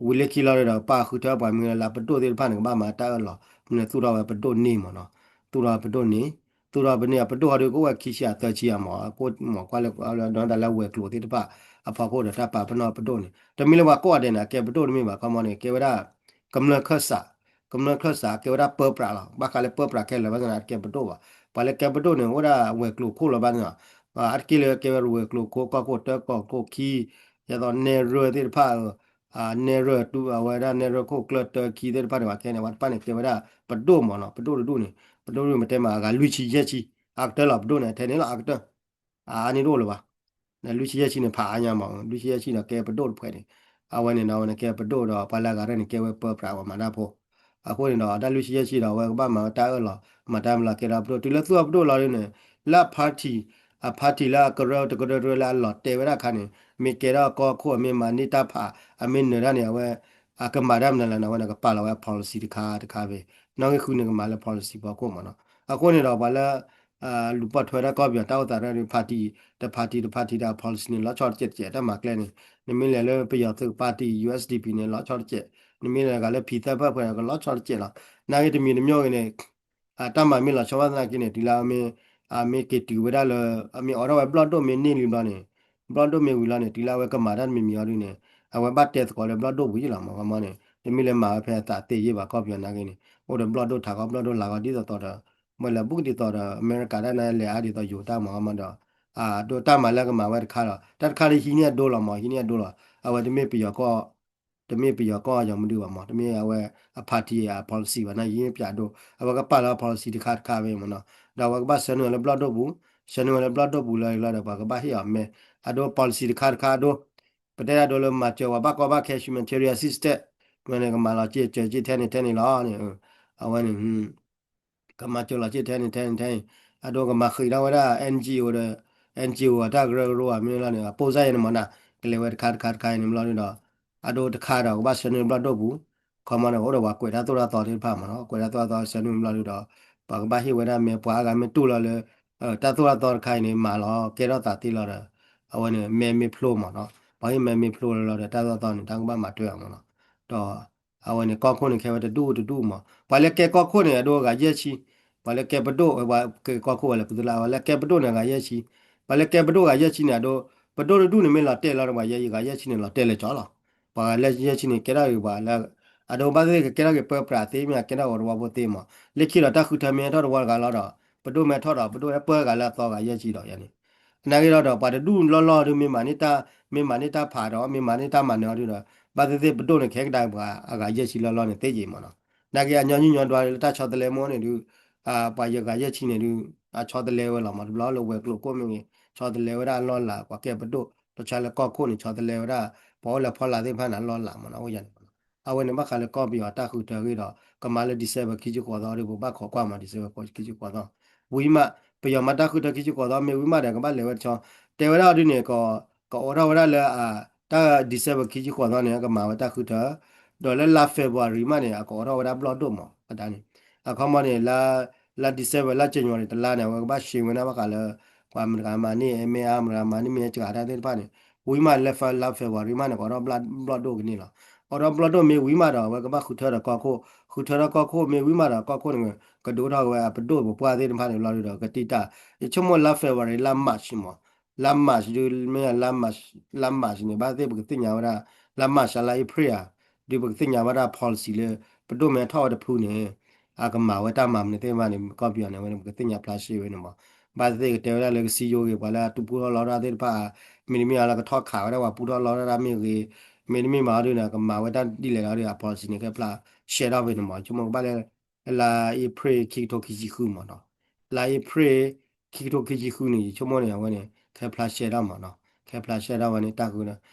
ဝံၤလၢခံလီၤဒီး ပာ်ဃုထၢပှၤမ့ၢ်လၢပဒိၣ်သ့ၣ်တဖၣ်န့ၣ် ကဘၣ်မၤတၢ်အၢၣ်လီၤ မ့ၢ်န့ၣ်သူၣ်ထီၣ်ဝဲပဒိၣ်န့ၢ်မ့ၢ်နီၤ. သူၣ်ထီၣ်ပဒိၣ်န့ၢ် သူၣ်ထီၣ်ပန့ၢ် အပဒိၣ်ဟီဒုကအိၣ်ဝဲခံဆံအသၢဆံအမ့ၢ် အကိၣ်မ့ၢ်ကွၢ်လၢ ဒီးတၢ်လၢဝဲၤကျိၤသ့ၣ်တဖၣ် အဖီခိၣ်ဒီးတၢ်ပာ်ပနီၣ်ပဒိၣ်န့ၣ် တမ့ၢ်လၢပှၤကိးဂၤဒဲးန့ၣ် အကဲပဒိၣ်တမ့ၢ်ဘၣ် ခီမီန့ၣ် ကဲဝဲဒၣ် ကမျၢၢ်ခၢၣ်စး ကမျၢၢ်ခၢၣ်စး ကဲဝဲဒၣ်ပၢပြးလီၤ. ဘၣ်ဃးလၢပၢပြးခဲလၢာ်ဘၣ်ဆၣ်န့ၣ် အတကဲပဒိၣ်ဘၣ်. ပှၤလၢကဲပဒိၣ်န့ၣ် အိၣ်ဒၣ်ဝဲၤကျိၤခိၣ်လီၤဘၣ်န့ၣ်လီၤ. အါတက့ၢ်လၢကဲဝဲဝဲၤကျိၤခိၣ် ကီၢ်ခိၣ်တၢကီၢ်ခိၣ်ခံ ဒ်သိးနဲၣ်ရွဲၣ်သ့ၣ်တဖၣ် နဲၣ်ရွဲၣ်တူ အဝဲဒၣ်နဲၣ်ရွဲၣ်ခိၣ်ကျၢၢ်တၢခံသ့ၣ်တဖၣ်န့ၣ် ပှၤခဲန့ၣ် ပှၤတဖၣ်န့ၣ် ကဲဝဲဒၣ်ပဒိၣ်မ့ၢ်နီၤ. ပဒိၣ်တဒူၣ်န့ၣ် ပဒိၣ်တဒူၣ်မ့ၢ်တဲမး အဂၤလွံၢ်ဆံယဲၢ်ဆံ အါကတၢၢ်လီၤ ပဒိၣ်န့ၣ် ထဲန့ၣ်လီၤ အါကတၢၢ် အါန့ၢ်တအိၣ်လၢၤဘၣ်. လွံၢ်ဆံယဲၢ်ဆံန့ၣ် ဖးအါညါမး လွံၢ်ဆံယဲၢ်ဆံဒီးကဲပဒိၣ်တဖုန့ၣ် အဝဲန့ၣ်ဒီး အဝဲန့ၣ်ကဲပဒိၣ်ဒီး ပှၤလၢအဂၤရဲၣ်န့ၣ် ကဲဝဲပၢပြးပှၤမၤတၢ်ဖိ အဃိန့ၣ်ဒီး တၢ်လွံၢ်ဆံယဲၢ်ဆံဒီး အဝဲကဘၣ်မၤဝဲတၢ်အၢၣ်လီၤ မၤတၢ်မလီၤကဲထီၣ်ပဒိၣ် တုၤလၢသူၣ်ထီၣ်ပဒိၣ်လီၤဒ်န့ၣ် လၢအ party အ party လၢအကရၢတကရၢတရၢလၢအလီၤတဲာ်ဝဲဒၣ်အခါန့ၣ် မ့ၢ်ကဲထီၣ်ကီၢ်ခိၣ် အမ့ၢ်မၤန့ၢ်တၢ်ဖး အမ့ၢ်နၢၤတၢ်န့ၣ် အဝဲ အကမၤတၢ်မနုၤလဲၣ်န့ၣ် အဝဲန့ၣ်ကပာ်လီၤဝဲ policy တခါတခါဖဲ နီၣ်ဂံၢ်ဃုန့ၣ် ကမၤလၢ policy ဖီခိၣ်မ့ၢ်နီၤ. အဃိန့ၣ်ဒီး ပှၤလၢ လူၤပိာ်ထွဲတၢ်ကီၢ်ပယီၤ တၢ်အိၣ်သးရၢၢ်ဒီး party တ party တ party ဒီး policy န့ၣ် လီၤဆီတစဲးတစဲး တၢ်မၤကျဲန့ၣ် နမ့ၢ်လဲၤလၢပယီၤသုး party U S D P န့ၣ် လီၤဆီတစဲး နမ့ၢ်လဲၤဂၤလၢ ဖံသၢဖၢၣ်ဖဲန့ၣ် ကလီၤဆီတစဲးလီၤ. နာ်က့တမံၤတမံၤဂ့ၤန့ၣ် တၢ်မၤမ့ၢ်လီၤဆီဘၣ်သနာ်က့န့ၣ် တုၤလၢအမ့ၢ် အမ့ၢ်က့ၤတုၤဝဲဒၣ်လၢ အမ့ၢ်အိးထီၣ်ဝဲဘျီၣ်ဒိၣ်မ့ၢ်န့ၢ်လံဘျီန့ၣ် ဘျီၣ်ဒိၣ်မ့ၢ်ဝံၤလီၤန့ၣ် တုၤလၢအဝဲကမၤတၢ်တမံၤမံၤအီၤဒ်န့ၣ် အဝဲဘၣ်တဲသကိးလၢဘျီၣ်ဒိၣ်ပူၤယ့ၣ်လီၤ မ့ၢ်ခီမီန့ၣ် တမ့ၢ်လၢမၤဝဲဖဲအသးသ့ယ့ၣ်ဘၣ် ကီၢ်ပယီၤနာ်က့န့ၣ် အိၣ်ဒီးဘျီၣ်ဒိၣ်ထးကီ ဘျီၣ်ဒိၣ်လၤကီ ဒ်သိးသိးဒီး မ့ၢ်လၢဘူးကဒ်သိးဒီး အမဲရကၤဒၣ်န့ၣ် လဲၤအါဒ်သိးယိၤတၢ်မ့ၢ်ခီမီဒီး အဒိတၢ်မၤလၢကမၤဝဲတခါဒီး တၢ်တခါလၢဟံးန့ၢ်အဒိလီၤမ့ၢ် ဟံးန့ၢ်အဒိလီၤ အဝဲတမ့ၢ်ပယီၤကီၢ် တမ့ၢ်ပယီၤကီၢ်ယီၤမဒုဘၣ်မ့ၢ် တမ့ၢ်အဝဲအ party အ policy ဘၣ် နာ်က့ဟံးန့ၢ်ပယီၤအဒိ အဝဲကပာ်လီၤ policy တခါတခါဖဲမ့ၢ်နီၤ ဒီးအဝဲကဘၣ်ဆှၢနုာ်ဝဲလၢဘျီၣ်ဒိၣ်ပူၤ ဆှၢနုာ်ဝဲလၢဘျီၣ်ဒိၣ်ပူၤလၢလီၤဒီး ပှၤကဘၣ်ဟ့ၣ်အီၤမဲ အဒိ policy တခါတခါအဒိ ပတဲဒၣ်ဒိလၢမၤစၢၤပှၤဘၣ်ကီဘၣ်ခဲ humanitarian assistance မ့ၢ်န့ၣ် ကမၤလီၤစ့ၢ်ကီးစ့ၢ်ထဲန့ၣ်ထဲန့ၣ်လီၤန့ၣ် အဝဲန့ၣ် ကမၤစၢၤလီၤစ့ၢ်ထဲန့ၣ်ထဲန့ၣ်ထဲန့ၣ် အဒိကမၤဃံးထီၣ်ဝဲဒၣ် N G O ဒီး N G O အတၢ်ကရၢကရိအမ့ၢ်လီၤန့ၣ် အပိၢ်စၢ်ယဲန့ၣ်မ့ၢ်နၤ ကလဲၤဝဲတခါတခါတခါအံၤန့ၣ်မ့ၢ်လီၤန့ၣ်ဒီး အဒိတခါဒီးကဘၣ်ဆှၢနုာ်ဘျီၣ်ဒိၣ်ပူၤ ခီမီန့ၣ် အိၣ်ဒီးပှၤကွဲးတၢ်သိၣ်တၢ်သီသ့ၣ်တဖၣ်မ့ၢ်နီၤ ကွဲးတၢ်သိၣ်တၢ်သီဆှၢနုာ်ဘျီၣ်ဒိၣ်ဒီး ပှၤကဘၣ်ဟ့ၣ်ဝဲဒၣ်မဲ ပှၤအါဂၤမ့ၢ်တူၢ်လီၤလၢ တၢ်သိၣ်တၢ်သီတခါအံၤန့ၣ် မၤလီၤကဲထီၣ်သးသ့လီၤဒီး အဝဲန့ၣ် မဲမ့ၢ်ဖျိမ့ၢ်နီၤ အဟ့ၣ်မဲမ့ၢ်ဖျိလီၤဒီး တၢ်သိၣ်တၢ်သီန့ၣ် တၢ်ကဘၣ်မၤထွဲအီၤမ့ၢ်နီၤ. ဒီး အဝဲန့ၣ် ကီၢ်ခိၣ်န့ၣ် ခဲဝဲတဒူၣ်တဒူၣ်မး, ပှၤလၢကဲကီၢ်ခိၣ်န့ၣ် အဒိဂၤယဲၢ်ဆံ, ပှၤလၢကဲပဒိၣ် ပှၤကဲကီၢ်ခိၣ်ဝဲလၢပသုလၢအဝဲလၢကဲပဒိၣ်န့ၣ် ဂၤယဲၢ်ဆံ, ပှၤလၢကဲပဒိၣ်ဂၤယဲၢ်ဆံန့ၣ် အဒိ ပဒိၣ်တဒူၣ်န့ၣ်မ့ၢ်လီၤတဲာ်လီၤဒီး ပှၤယဲၢ်ဂၤယဲၢ်ဆံန့ၣ် လီၤတဲာ်လၢကၠီလီၤ. ပှၤဂၤလၢယဲၢ်ဆံန့ၣ် ကဲထီၣ်ဂ့ၤပှၤလၢ အဒိဘၣ်သ့ၣ်သ့ၣ်ကကဲထီၣ်ဂ့ၤပၢပြးသ့မ့ၢ် ကဲထီၣ်ဂ့ၤတဝီဖိသ့မး, လၢခံဒီးတၢ်ဃုထၢမ့ၢ်ဟဲထီၣ်တဝီတဂၤလီၤဒီး ပဒိၣ်မ့ၢ်ဟဲထီၣ်ဒီး ပဒိၣ်ဟဲပၢဂၤလၢအသီဂၤယဲၢ်ဆံဒီးယဲန့ၣ် အနာ်က့ဒီး ပှၤတဒူၣ်လီၢ်လီၢ်ဒုး မ့ၢ်မၤန့ၢ်တၢ်ဖးဒီး မ့ၢ်မၤန့ၢ်တၢ်မၤနၢၤအီၤဒုးဒီး ဘၣ်သ့ၣ်သ့ၣ်ပဒိၣ်န့ၣ် ကဟဲကဒါပှၤအဂၤယဲၢ်ဆံလီၢ်လီၢ်န့ၣ် သ့က့ၤမ့ၢ်နီၤ. နာ်က့အညီနုၢ်ညီဒွးလၢတၢ်ဆီတလဲမ့ၢ်န့ၣ်ဒုး ပှၤယဲၢ်ဂၤယဲၢ်ဆံန့ၣ်ဒုး အဆီတလဲဝဲလီၤမး တဘျီလၢဝဲၤကျိၤကိးမ့ၢ်ဂ့ၤ ဆီတလဲဝဲဒၣ်အလီၢ်လၤ ပှၤကဲပဒိၣ် တဆီလၢကီၢ်ခိၣ်န့ၣ် ဆီတလဲဝဲဒၣ် ပှၤအိၣ်လၢဖီလာ်သ့ၣ်တဖၣ်န့ၣ် အလီၢ်လၤမ့ၢ်နီၤ အိၣ်ယၤန့ၣ်မ့ၢ်နီၤ. အဝဲန့ၣ်ဘၣ်ဃးလၢကီၢ်ပယီၤတၢ်ဃုထၢအဂ့ၢ်ဒီး ကမၤလၢ December ခံဆံဃိးသီဒုး ပကဘၣ်ခိးကွၢ်မး December ခံဆံဃိးသီ ဝံၤမး ပယီၤမၤတၢ်ဃုထၢခံဆံဃိးသီ မ့ၢ်ဝံၤမးဒီး ကဘၣ်လဲၤဝဲတဆီ တဲဝဲဒၣ်အီၤဒုးန့ၣ် ကအိးထီၣ်ဝဲဒၣ်လၢ တၢ် December ခံဆံဃိးသီန့ၣ် ကမၤဝဲတၢ်ဃုထၢ ဒီးလၢလါ February မးန့ၣ် အကအိးထီၣ်ဝဲဒၣ်ဘျီၣ်ဒိၣ်မး အတၢ်န့ၣ် အခီမီန့ၣ် လါ December လါ January တလါန့ၣ် အဝဲကဘၣ်ရှဲဝဲဒၣ်ဘၣ်ဃးလၢ ပှၤမတၤဂၤမၤန့ၢ် မ့ၢ်အါ မတၤဂၤမၤန့ၢ် မ့ၢ်စှၤတၢ်သ့ၣ်တဖၣ်န့ၣ် ဝံၤမးလၢ လါ February မးန့ၣ် ကအိးထီၣ်ဘျီၣ်ဒိၣ်ကန့ၢ်လီၤ. အိးထီၣ်ဘျီၣ်ဒိၣ်မ့ၢ်ဝံၤမးဒီး အဝဲကဘၣ်ဃုထၢဒီးကီၢ်ခိၣ် ဃုထၢဒီးကီၢ်ခိၣ်မ့ၢ်ဝံၤမးဒီး ကီၢ်ခိၣ်န့ၣ် ကဒုးအိၣ်ထီၣ်က့ၤဝဲအပဒိၣ်ပပှၢ်သ့ၣ်တဖၣ်န့ၣ်လီၤဒုးဒီး ကတံာ်တာ် ယဆိကမိၣ်လါ February လါ March မး လါ March ဒုးမ့ၢ်လါ March လါ March န့ၣ် ဘၣ်သ့ၣ်ပကသ့ၣ်ညါဝဲဒၣ် လါ March လါ April ဧါ ဒုးပကသ့ၣ်ညါဝဲဒၣ် policy လၢ ပဒိၣ်မ့ၢ်ထီၣ်ဝဲတဖုန့ၣ် အကမၤဝဲတၢ်မၤမနုၤသ့ၣ်တဖၣ်န့ၣ် ကီၢ်ပယီၤန့ၣ် အဝဲန့ၣ်ပကသ့ၣ်ညါဖျါရှဲဝဲန့ၣ်မး ဘၣ်သ့ၣ်သ့ၣ်ကတဲဝဲဒၣ်လၢကစံယိၤဂ့ၤ ပှၤလၢအတူၢ်ပူထီၣ်လီထီၣ်တၢ်သ့ၣ်တဖၣ် မ့တမ့ၢ်အီၤလၢကထီၣ်ခးဝဲဒၣ်ပှၤပူထီၣ်လီထီၣ်တၢ်မ့ၢ်ဂ့ၤ မ့တမ့ၢ်မးအီၤဒုးန့ၣ် ကမၤဝဲတၢ်ဒ်လဲၣ်လီၤဒီး အ policy န့ၣ် ကဲဖျါရှဲထီၣ်ဖဲန့ၣ်မး ဆိကမိၣ်ကဘၣ်လၢ လါ April ခံကထိခံဆံဃုမးနီၤ လါ April ခံကထိခံဆံဃုန့ၣ် ယဆိကမိၣ်န့ၣ် အဝဲန့ၣ် ကဲဖျါရှဲထီၣ်မးနီၤ ကဲဖျါရှဲထီၣ်ဝဲန့ၣ် တၢ်ဃု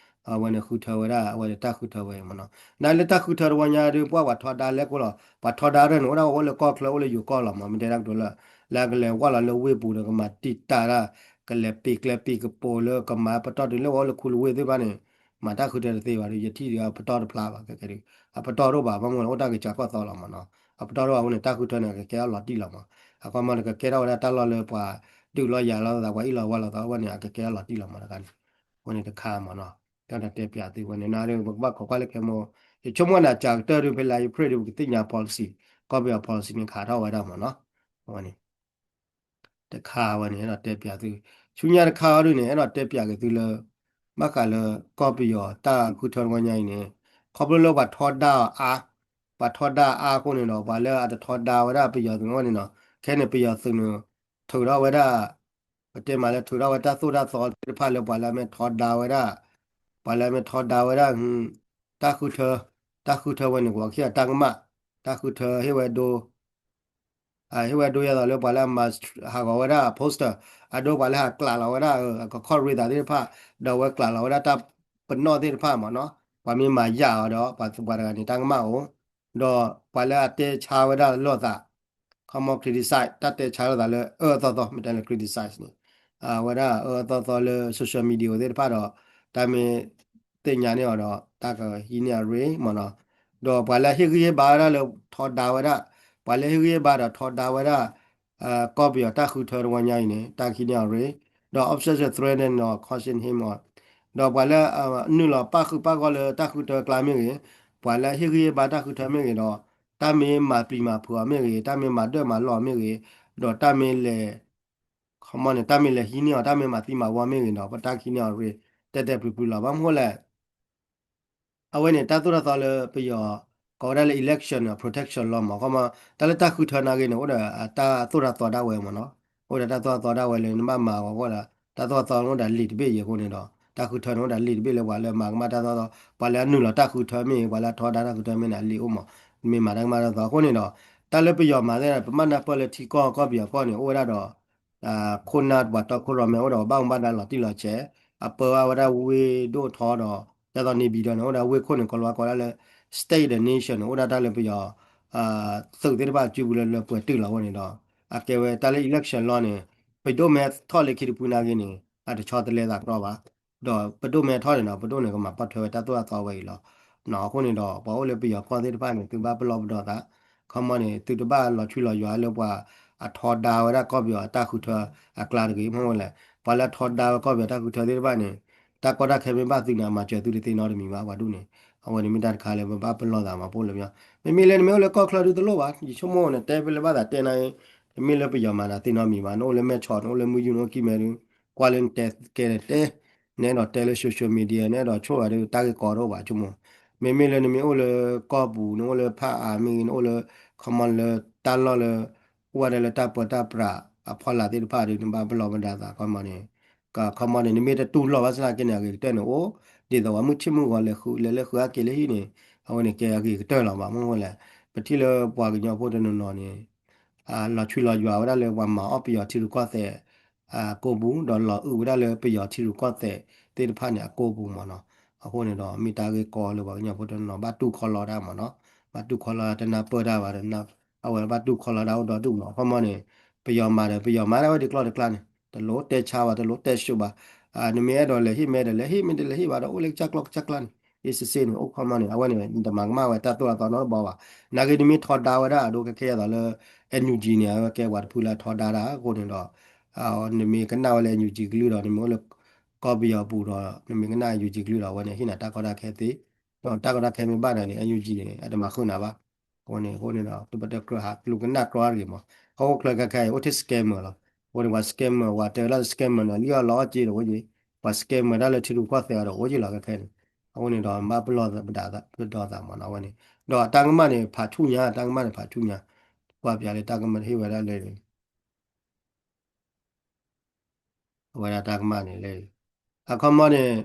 အဝဲန့ၣ်ဃုထၢဝဲဒၣ် အဝဲန့ၣ်တၢ်ဃုထၢဝဲမးနီၤ နာ်လၢတၢ်ဃုထၢတဝီညါဒုး ပှၤပှၤထီဒါလဲၣ်ကိၣ်လီၤ ပှၤထီဒါရၢၢ်န့ၣ် အိၣ်ဒၣ်အိၣ်လၢကီၢ်ချၢအိၣ်လၢယိၤကီၢ်လီၤမး မ့ၢ်တဲဒၣ်ကတိၤလၢ လၢကလဲၤဝဲလီၤလၢဝ့ၢ်ပူၤဒီး ကမၤတံာ်တာ်ဒၣ် ကလဲၤပံာ်ကျဲပံာ်ကပိၤလၢကမၤပတီၢ်တုၤလၢဝဲအိၣ်လၢခူလဝ့ၢ်သ့ၣ်တဖၣ်န့ၣ် မၤတၢ်ဃုထၢတသ့ဘၣ်ဒီး ယထံၣ်ဒီးပတီၢ်တဖျါဘၣ် ခဲကဲဒုး အပတီၢ်တအိၣ်ဘၣ် ဘၣ်မနုၤလဲၣ်အိၣ်တၢ်ဂ့ၤစှၤကီၢ်သီလီၤမးနီၤ အပတီၢ်တအိၣ်ဘၣ်အဃိန့ၣ် တၢ်ဃုထၢန့ၣ် အကကဲထီၣ်လီၤတံၢ်လီၤမး အခီမးန့ၣ် ကကဲထီၣ်ဝဲဒၣ်တၢ်လီၢ်လၢပှၤဒုးလီၤယၤလီၤသး ပှၤအ့ၣ်လီၤဝါလီၤသး အဝဲန့ၣ် အကကဲထီၣ်လီၤတံၢ်လီၤမးတခါန့ၣ် အဃိန့ၣ်တခါမးနီၤ ဒီးတဲပၠးသုဝဲန့ၣ် နၤဒုး ပကဘၣ်ခိးကွၢ်လၢခဲမိၢ် ယဆိကမိၣ်နၤကးကတၢၢ်ဒုး ဖဲလါ April ဒုး ပကသ့ၣ်ညါ policy ကီၢ်ပယီၤ policy န့ၣ်ခးထီၣ်ဝဲဒၣ်မးနီၤ အဝဲန့ၣ် တခါဝဲန့ၣ် အဲၣ်ဒိးတဲပၠးသု ဆူညါတခါအီၤဒုးန့ၣ် အဲၣ်ဒိးတဲပၠးက့ၤသုလၢ ဘၣ်ဃးလၢကီၢ်ပယီၤတၢ်ဃုထၢတဝီညါအံၤန့ၣ် ခီဖျိလၢပှၤထီဒါအီၤအါ ပှၤထီဒါအါအဃိန့ၣ်ဒီး ပှၤလၢအတထီဒါဝဲဒၣ်ပယီၤသုးန့ၣ်ဝဲန့ၣ်နီၤ ခဲန့ၣ်ပယီၤသုးန့ၣ် ထုးထီၣ်ဝဲဒၣ် ပတဲမးလၢထုးထီၣ်ဝဲတၢ်သိၣ်တၢ်သီသ့ၣ်တဖၣ်လၢပှၤလၢအမ့ၢ်ထီဒါဝဲဒၣ် ပှၤလၢအမ့ၢ်ထီဒါဝဲဒၣ် တၢ်ဃုထၢ တၢ်ဃုထၢဝဲန့ၣ် ကဝီၤခံဂၤတၢ်ကမၣ် တၢ်ဃုထၢဟ့ၣ်ဝဲဒိ ဟ့ၣ်ဝဲဒိယဲသိးလၢပှၤလၢအမၤ ဟးဂီၤဝဲဒၣ် poster အဒိပှၤလၢဟးကျးလီၤဝဲဒၣ် အကခီၣ်ရ့သးသ့ၣ်တဖၣ် ဒီးအဝဲကျးလီၤဝဲဒၣ်တၢ်ပနီၣ်သ့ၣ်တဖၣ်မးနီၤ ပှၤမ့ၢ်မၤယၢ်အီၤဒီး ပှၤပှၤတဂၤန့ၣ် တၢ်ကမၣ်အိၣ် ဒီးပှၤလၢအတဲဆါဝဲဒၣ်လိာ်သး ခီမီ criticize တၢ်တဲဆါလိာ်သးလၢအၢအသီသီ မ့ၢ်တဲလၢ criticize န့ၣ် အဝဲဒၣ်အၢအသီသီလၢ social media သ့ၣ်တဖၣ်ဒီး တၢ်မ့ၢ်သ့ၣ်ညါန့ၢ်အီၤဒီး တၢ်ကဟံးန့ၢ်အရ့မးနီၤ ဒီးပှၤလၢဟ့ၣ်ဂံၢ်ဟ့ၣ်ဘါဝဲဒၣ်လၢထီဒါဝဲဒၣ် ပှၤလၢဟ့ၣ်ဂံၢ်ဟ့ၣ်ဘါဒီးထီဒါဝဲဒၣ် ကီၢ်ပယီၤတၢ်ဃုထၢတဝီညါအံၤန့ၣ် တၢ်ကဟံးန့ၢ်အီၤရ့ ဒီး obstruction, threaten or caution him အီၤ ဒီးပှၤလၢအနုာ်လီၤပၣ်ဃုာ်ပၣ်ဂီၢ်လၢတၢ်ဃုထၢအကျါမ့ၢ်ဂ့ၤ, ပှၤလၢဟ့ၣ်ဂံၢ်ဟ့ၣ်ဘါတၢ်ဃုထၢမ့ၢ်ဂ့ၤဒီး တၢ်မ့ၢ်မၤပျံၤမၤဖုးအီၤမ့ၢ်ဂ့ၤ, တၢ်မ့ၢ်မၤဒၢၣ်မၤလီၢ်အီၤမ့ၢ်ဂ့ၤ, ဒီးတၢ်မ့ၢ်လဲၤ ခီမီန့ၣ် တၢ်မ့ၢ်လဲၤဟံးန့ၢ်အီၤ တၢ်မ့ၢ်မၤသံမၤဝီမ့ၢ်ဂ့ၤဒီး ပတၢ်ကဟံးန့ၢ်အီၤရ့ တဲာ်တဲာ်ဖျုးဖျုးလီၤ. ဘၣ်မနုၤလဲၣ် အဝဲန့ၣ် တၢ်သိၣ်တၢ်သီလၢပယီၤ ကိးဝဲဒၣ်လၢ election protection law မး ခီမီ တၢ်လၢတၢ်ဃုထၢနာ်က့န့ၣ် အိၣ်ဒီးတၢ်သိၣ်တၢ်သီဒၣ်ဝဲမးနီၤ, အိၣ်ဒီးတၢ်သိၣ်တၢ်သီဒၣ်ဝဲလၢနဘၣ်မၤအီၤအဂီၢ်ဒီး တၢ်သိၣ်တၢ်သီအိၣ်ဒီးလံာ်တဘ့ၣ်အံၤအဃိန့ၣ်ဒီး တၢ်ဃုထၢန့ၣ်အိၣ်ဒီးလံာ်တဘ့ၣ်လၢပှၤလၢမၤကမၣ်တၢ်သိၣ်တၢ်သီ ပှၤလၢအနုာ်လီၤတၢ်ဃုထၢမ့ၢ်ဂ့ၤ ပှၤလၢအထီဒါတၢ်ဃုထၢမ့ၢ်န့ၣ် အလံာ်အိၣ်မး, မ့ၢ်မၤတၢ်ကမၣ်တၢ်သိၣ်တၢ်သီအဃိန့ၣ်ဒီး တၢ်လၢပယီၤမၤသ့ၣ် ပမ့ၢ်နၢ်ပၢၢ်လၢထံကီၢ်ကီၢ်ပယီၤကီၢ်န့ၣ် အိၣ်ဝဲဒၣ်ဒီး ခိၣ်နၢ်ပှၤတီခိၣ်ရိၣ်မဲ အိၣ်ဒီးပှၤဘၣ်မူဘၣ်ဒါလီၤတံၢ်လီၤဆဲး, အပၢဝဲဒၣ်ဝ့ၢ်ဒိၣ်ထီဒီး ဒ်သိးန့ၣ်ပၠံၤဒီးန့ၣ် အိၣ်ဒီးဝ့ၢ်ခိၣ်န့ၣ် ကီၤလၤဝါကိးဒၣ်လၢ state ဒီး nation န့ၣ် အိၣ်ဒၣ်တၢ်လၢပယီၤ သုးသ့ၣ်တဖၣ်စုပူၤလၢလၢပှဲၤတုာ်လီၤအဃိန့ၣ်ဒီး အကဲဝဲတၢ်လၢ election law န့ၣ် ပဒိၣ်မ့ၢ်ထီၣ်လၢခံတပူၤနာ်က့န့ၣ် အတဆီတလဲသးကဒီးဘၣ်, ဒီးပဒိၣ်မ့ၢ်ထီၣ်န့ၣ်ဒီး ပဒိၣ်န့ၣ် ကမၤပိာ်ထွဲဝဲတၢ်သိၣ်တၢ်သီဝဲအံၤလီၤ. အဃိန့ၣ်ဒီး ပှၤအိၣ်လၢပယီၤကီၢ်သ့ၣ်တဖၣ်န့ၣ် သုဘၣ်ပလီၢ်ပဒီသး, ခီမီန့ၣ် သုတဘၣ်လီၤဆွံလီၤယွၤလၢပှၤအထီဒါဝဲဒၣ်ကီၢ်ပယီၤအတၢ်ဃုထၢအကျါတဂ့ၤ, မ့ၢ်ဝဲလဲၣ်, ပှၤလၢအထီဒါဝဲကီၢ်ပယီၤတၢ်ဃုထၢသ့ၣ်တဖၣ်န့ၣ် တၢ်ကီတၢ်ခဲမ့ၢ်ဘၣ်သုန့ၣ် အမၤစၢၤသုတသ့နီတမံၤဘၣ် ပှၤဒူၣ်န့ၣ်. အဝဲန့ၣ်မ့ၢ်တၢ်တခါလၢပဘၣ်ပလီၢ်သးမး ပအိၣ်လၢပယီၤ, မ့မ့ၢ်လၢနမ့ၢ်အိၣ်လၢကီၢ်ချၢဒုတလိၣ်ဘၣ် ယဆိကမိၣ်န့ၣ် တဲဖဲလၢဘၣ်သးတဲနၤအံၤ, တမ့ၢ်လၢပယီၤမၤနၤသ့နီတမံၤဘၣ်, နအိၣ်လၢမဲၢ်ဆီး နအိၣ်လၢမုၢ်ယူၢ် နအိၣ်ကံၢ်မဲဒု ကွၢ်လၢနတဲကဲနတဲ နအဲၣ်ဒိးတဲလၢ social media နအဲၣ်ဒိးဆိၣ်ဂၤဒီး တၢ်ဂ့ၢ်ကီတအိၣ်ဘၣ်ဆိကမိၣ်. မ့မ့ၢ်လၢနမ့ၢ်အိၣ်လၢကီၢ်ပူၤ နအိၣ်လၢဖၣ်အါမ့ၢ်ဂ့ၤ နအိၣ်လၢ ခီမီလၢတၢ်လီၢ်လၢ အိၣ်ဝဲဒၣ်လၢတၢ်ပၢတၢ်ပြးအဖီလာ်သ့ၣ်တဖၣ်ဒီး နဘၣ်ပလီၢ်ပဒါသးခီမီန့ၣ်, ခီမီန့ၣ် နမ့ၢ်တတူၢ်လိာ်ဘၣ်ဆၣ်သနာ်က့န့ၣ် အဂ့ၤကတၢၢ်န့ၣ်အိၣ်, ဒ်သိးပှၤမုၢ်ဆ့ၣ်မုၢ်ဂီၤလဲၤဃု လဲၤလၢဃုအါက့ၤလၢဟံၣ်န့ၣ် အဝဲန့ၣ်ကဲအဂ့ၤကတၢၢ်လီၤဘၣ်မ့ၢ်ဝဲလဲၣ်. ပထံၣ်လၢပှၤကညီဖိတနီၤနီၤန့ၣ် လီၤဆွံလီၤယွၤဝဲဒၣ်လၢပှၤမၤအီၣ်ပယီၤထံရူၢ်ကီၢ်သဲး ကိးပူၤ ဒီးလီၤအုၣ်ဝဲဒၣ်လၢပယီၤထံရူၢ်ကီၢ်သဲးသ့ၣ်တဖၣ်န့ၣ် အကိးပူၤမ့ၢ်နီၤ. အဃိန့ၣ်ဒီး မ့ၢ်တၢ်ဂ့ၢ်ကီလၢပှၤကညီဖိတနီၤနီၤ ဘၣ်တူၢ်ခီလီၤတၢ်မ့ၢ်နီၤ, ဘၣ်တူၢ်ခီလီၤတၢ် တနၢ်ပၢၢ်တၢ်ဘၣ်ဒီး အဝဲဘၣ်တူၢ်ခီလီၤတၢ်အိၣ်ဒီဒူၣ်မ့ၢ်နီၤ. ခီမီန့ၣ် ပယီၤမၤဒီး ပယီၤမၤဒၣ်ဝဲဒ်ကျီၢ်တကျါန့ၣ် တလိၣ်တဲဆါဘၣ် တလိၣ်တဲဆိးဘၣ်. နမ့ၢ်အဲၣ်ဒိးလဲၤဟ့ၣ် မ့ၢ်အဲၣ်ဒိးလဲၤဟ့ၣ် မ့ၢ်တလဲၤဟ့ၣ်ဘၣ်ဒီး အိၣ်လၢကစၢ်ကျီၢ်ကစၢ်ကျါန့ၣ် အ့စ့စ့န့ၣ် အိၣ်ခီမီန့ၣ် အဝဲန့ၣ် နတမၤကမၣ်ဝဲတၢ်သိၣ်တၢ်သီနီတဘီဘၣ်. နာ်က့နမ့ၢ်ထီဒါဝဲဒၣ်အဒိ ခဲခဲအံၤသိးလၢ NUG န့ၣ် အဝဲကဲပှၤတဖုလၢအထီဒါတၢ်အဃိန့ၣ်ဒီး နမ့ၢ်ကနၣ်ဝဲလၢ NUG ကလုၢ်ဒီး နမ့ၢ်အိၣ်လၢကီၢ်ပယီၤပူၤဒီး နမ့ၢ်ကနၣ် NUG ကလုၢ်ဒီး အဝဲန့ၣ် ဟ့ၣ်နၤတၢ်ကီတၢ်ခဲသ့, ဒီးတၢ်ကီတၢ်ခဲမ့ၢ်ဘၣ်ဒီးန့ၣ် NUG န့ၣ် အတမၤဃုာ်နၤဘၣ်. အဃိန့ၣ် အဃိန့ၣ်ဒီး တပတကြၢးဟးလူၤကနၣ်ကြီတဂ့ၤမး. ဟီၣ်ခိၣ်ချၢခဲခဲအံၤ အိၣ်ထဲ scammer လီၤ. အဃိန့ၣ် ပှၤ scammer ပှၤတဲဝဲဒၣ်လၢ scammer န့ၣ် လံၣ်အီၣ်လီအီၣ်က့ဒီးဝဲက့, ပှၤ scammer ဒၣ်လၢထံရူၢ်ကီၢ်သဲးအီၤဒီးအိၣ်က့လီၤခဲခဲန့ၣ်. အဃိန့ၣ်ဒီး ဘၣ်ပလီၢ်ပဒါသးမ့ၢ်နီၤ အဝဲန့ၣ်, ဒီးတၢ်ကမၣ်န့ၣ် ဖးဆူညါ တၢ်ကမၣ်န့ၣ် ဖးဆူညါ, ကွၢ်ပၠးလၢတၢ်ကမၣ်ဟ့ၣ်ဝဲဒၣ်လၢ အဝဲဒၣ်တၢ်ကမၣ်န့ၣ်လၢ အခီမီန့ၣ်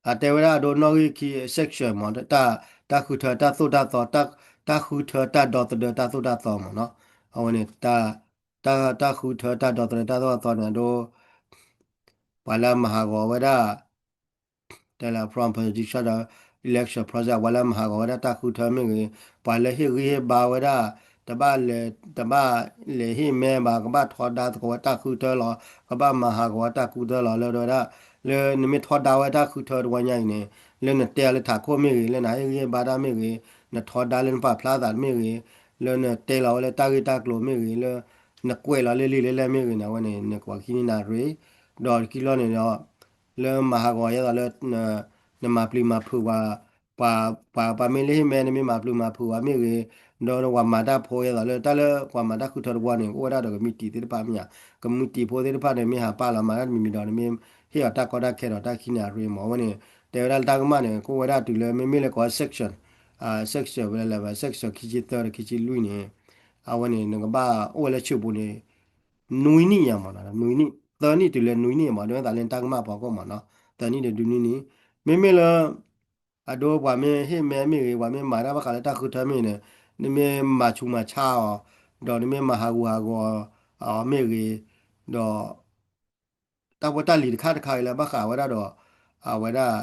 အတဲဝဲဒၣ်အဒိနီၣ်ဂံၢ်ခံ section မး တၢ်ဃုထၢတၢ်သိၣ်တၢ်သီ တၢ်ဃုထၢတၢ်ဒီသဒၢတၢ်သိၣ်တၢ်သီမးနီၤ. အဝဲန့ၣ် တၢ်ဃုထၢတၢ်ဒီသဒၢတၢ်သိၣ်တၢ်သီန့ၣ် အဒိ ပှၤလၢအမၤဟးဂီၤဝဲဒၣ် တဲလၢ from politician ဒီး election process ပှၤလၢအမၤဟးဂီၤဝဲဒၣ်တၢ်ဃုထၢမ့ၢ်ဂ့ၤ, ပှၤလၢဟ့ၣ်ဂံၢ်ဟ့ၣ်ဘါဝဲဒၣ် တဘၣ်လဲၤ တဘၣ်လဲၤဟ့ၣ်မဲဘၣ် ကဘၣ်ထီဒါသကိးဝဲတၢ်ဃုထၢလီၤ, ကဘၣ်မၤဟးဂီၤဝဲတၢ်ဃုထၢလီၤ လၢဒၣ်ဝဲဒၣ် လၢနမ့ၢ်ထီဒါဝဲတၢ်ဃုထၢတဝီညါအံၤန့ၣ် လၢနတဲအီၤလၢထးခိၣ်မ့ၢ်ဂ့ၤ, လၢနဟ့ၣ်ဂံၢ်ဟ့ၣ်ဘါတၢ်မ့ၢ်ဂ့ၤ, နထီဒါလၢနပာ်ဖျါသးမ့ၢ်ဂ့ၤ, လၢနတဲလီၤဝဲလၢတၢ်ဂ့ၢ်တၢ်ကျိၤမ့ၢ်ဂ့ၤ, လၢနကွဲးလီၤလၢလံာ်လၢလဲၢ်မ့ၢ်ဂ့ၤန့ၣ် အဝဲန့ၣ် နကွၢ်ခံန့ၢ်နၣ်ရ့, ဒီးတကံလီၤန့ၣ်ဒီး လၢမၤဟးဂီၤယဲသိးလၢ နမၤပျံၤမၤဖုးပှၤ, ပှၤ ပှၤ ပှၤမ့ၢ်လၢဟ့ၣ်မဲ နမ့ၢ်မၤပျံၤမၤဖုးပှၤမ့ၢ်ဂ့ၤ, ဒီးပှၤမၤတၢ်ဖိယဲသိးလၢ တၢ်လၢပှၤမၤတၢ်ဃုထၢတဝီန့ၣ် ကအိၣ်ဝဲဒၣ်ဒီးကမံးတံာ်သ့ၣ်တဖၣ်မ့ၢ်ဧါ, ကမံးတံာ်ဖိသ့ၣ်တဖၣ်န့ၣ် မ့ၢ်ဟးပာ်လီၤမၤတၢ်တမံၤမံၤဒီး နမ့ၢ်ဟ့ၣ်အီၤတၢ်ကီတၢ်ခဲဒီးတၢ်ခံန့ၣ်အရ့မး အဝဲန့ၣ် တဲဝဲဒၣ်လၢတၢ်ကမၣ်န့ၣ် ကအိၣ်ဝဲဒၣ်တုၤလၢမ့မ့ၢ်လၢကိး section, section ဝဲလဲၣ် section ခံဆံသၢဒီးခံဆံလွံၢ်န့ၣ် အဝဲန့ၣ် နကဘၣ်အိၣ်ဝဲလၢဆူးပူၤန့ၣ် နွံနံၣ်ညါမးနီၤ, နွံနံၣ်, သၢနံၣ်တုၤလၢနွံနံၣ်မး, ဒ်သိးလၢတၢ်ကမၣ်ဖီခိၣ်မးနီၤ, သၢနံၣ်တုၤနွံနံၣ်, မ့မ့ၢ်လၢ အဒိပှၤမ့ၢ်ဟ့ၣ်မဲမ့ၢ်ဂ့ၤ, ပှၤမ့ၢ်မၤတၢ်ဘၣ်ဃးလၢတၢ်ဃုထၢမ့ၢ်ဂ့ၤန့ၣ်, နမ့ၢ်မၤဆူးမၤဆါအီၤ, ဒီးနမ့ၢ်မၤဟးဂူာ်ဟးဂီၤအီၤမ့ၢ်ဂ့ၤ, ဒီး တၢ်ဖိတၢ်လံၤတခါတခါအံၤလၢဘၣ်ဃးဝဲဒၣ်ဒီး အဝဲဒၣ်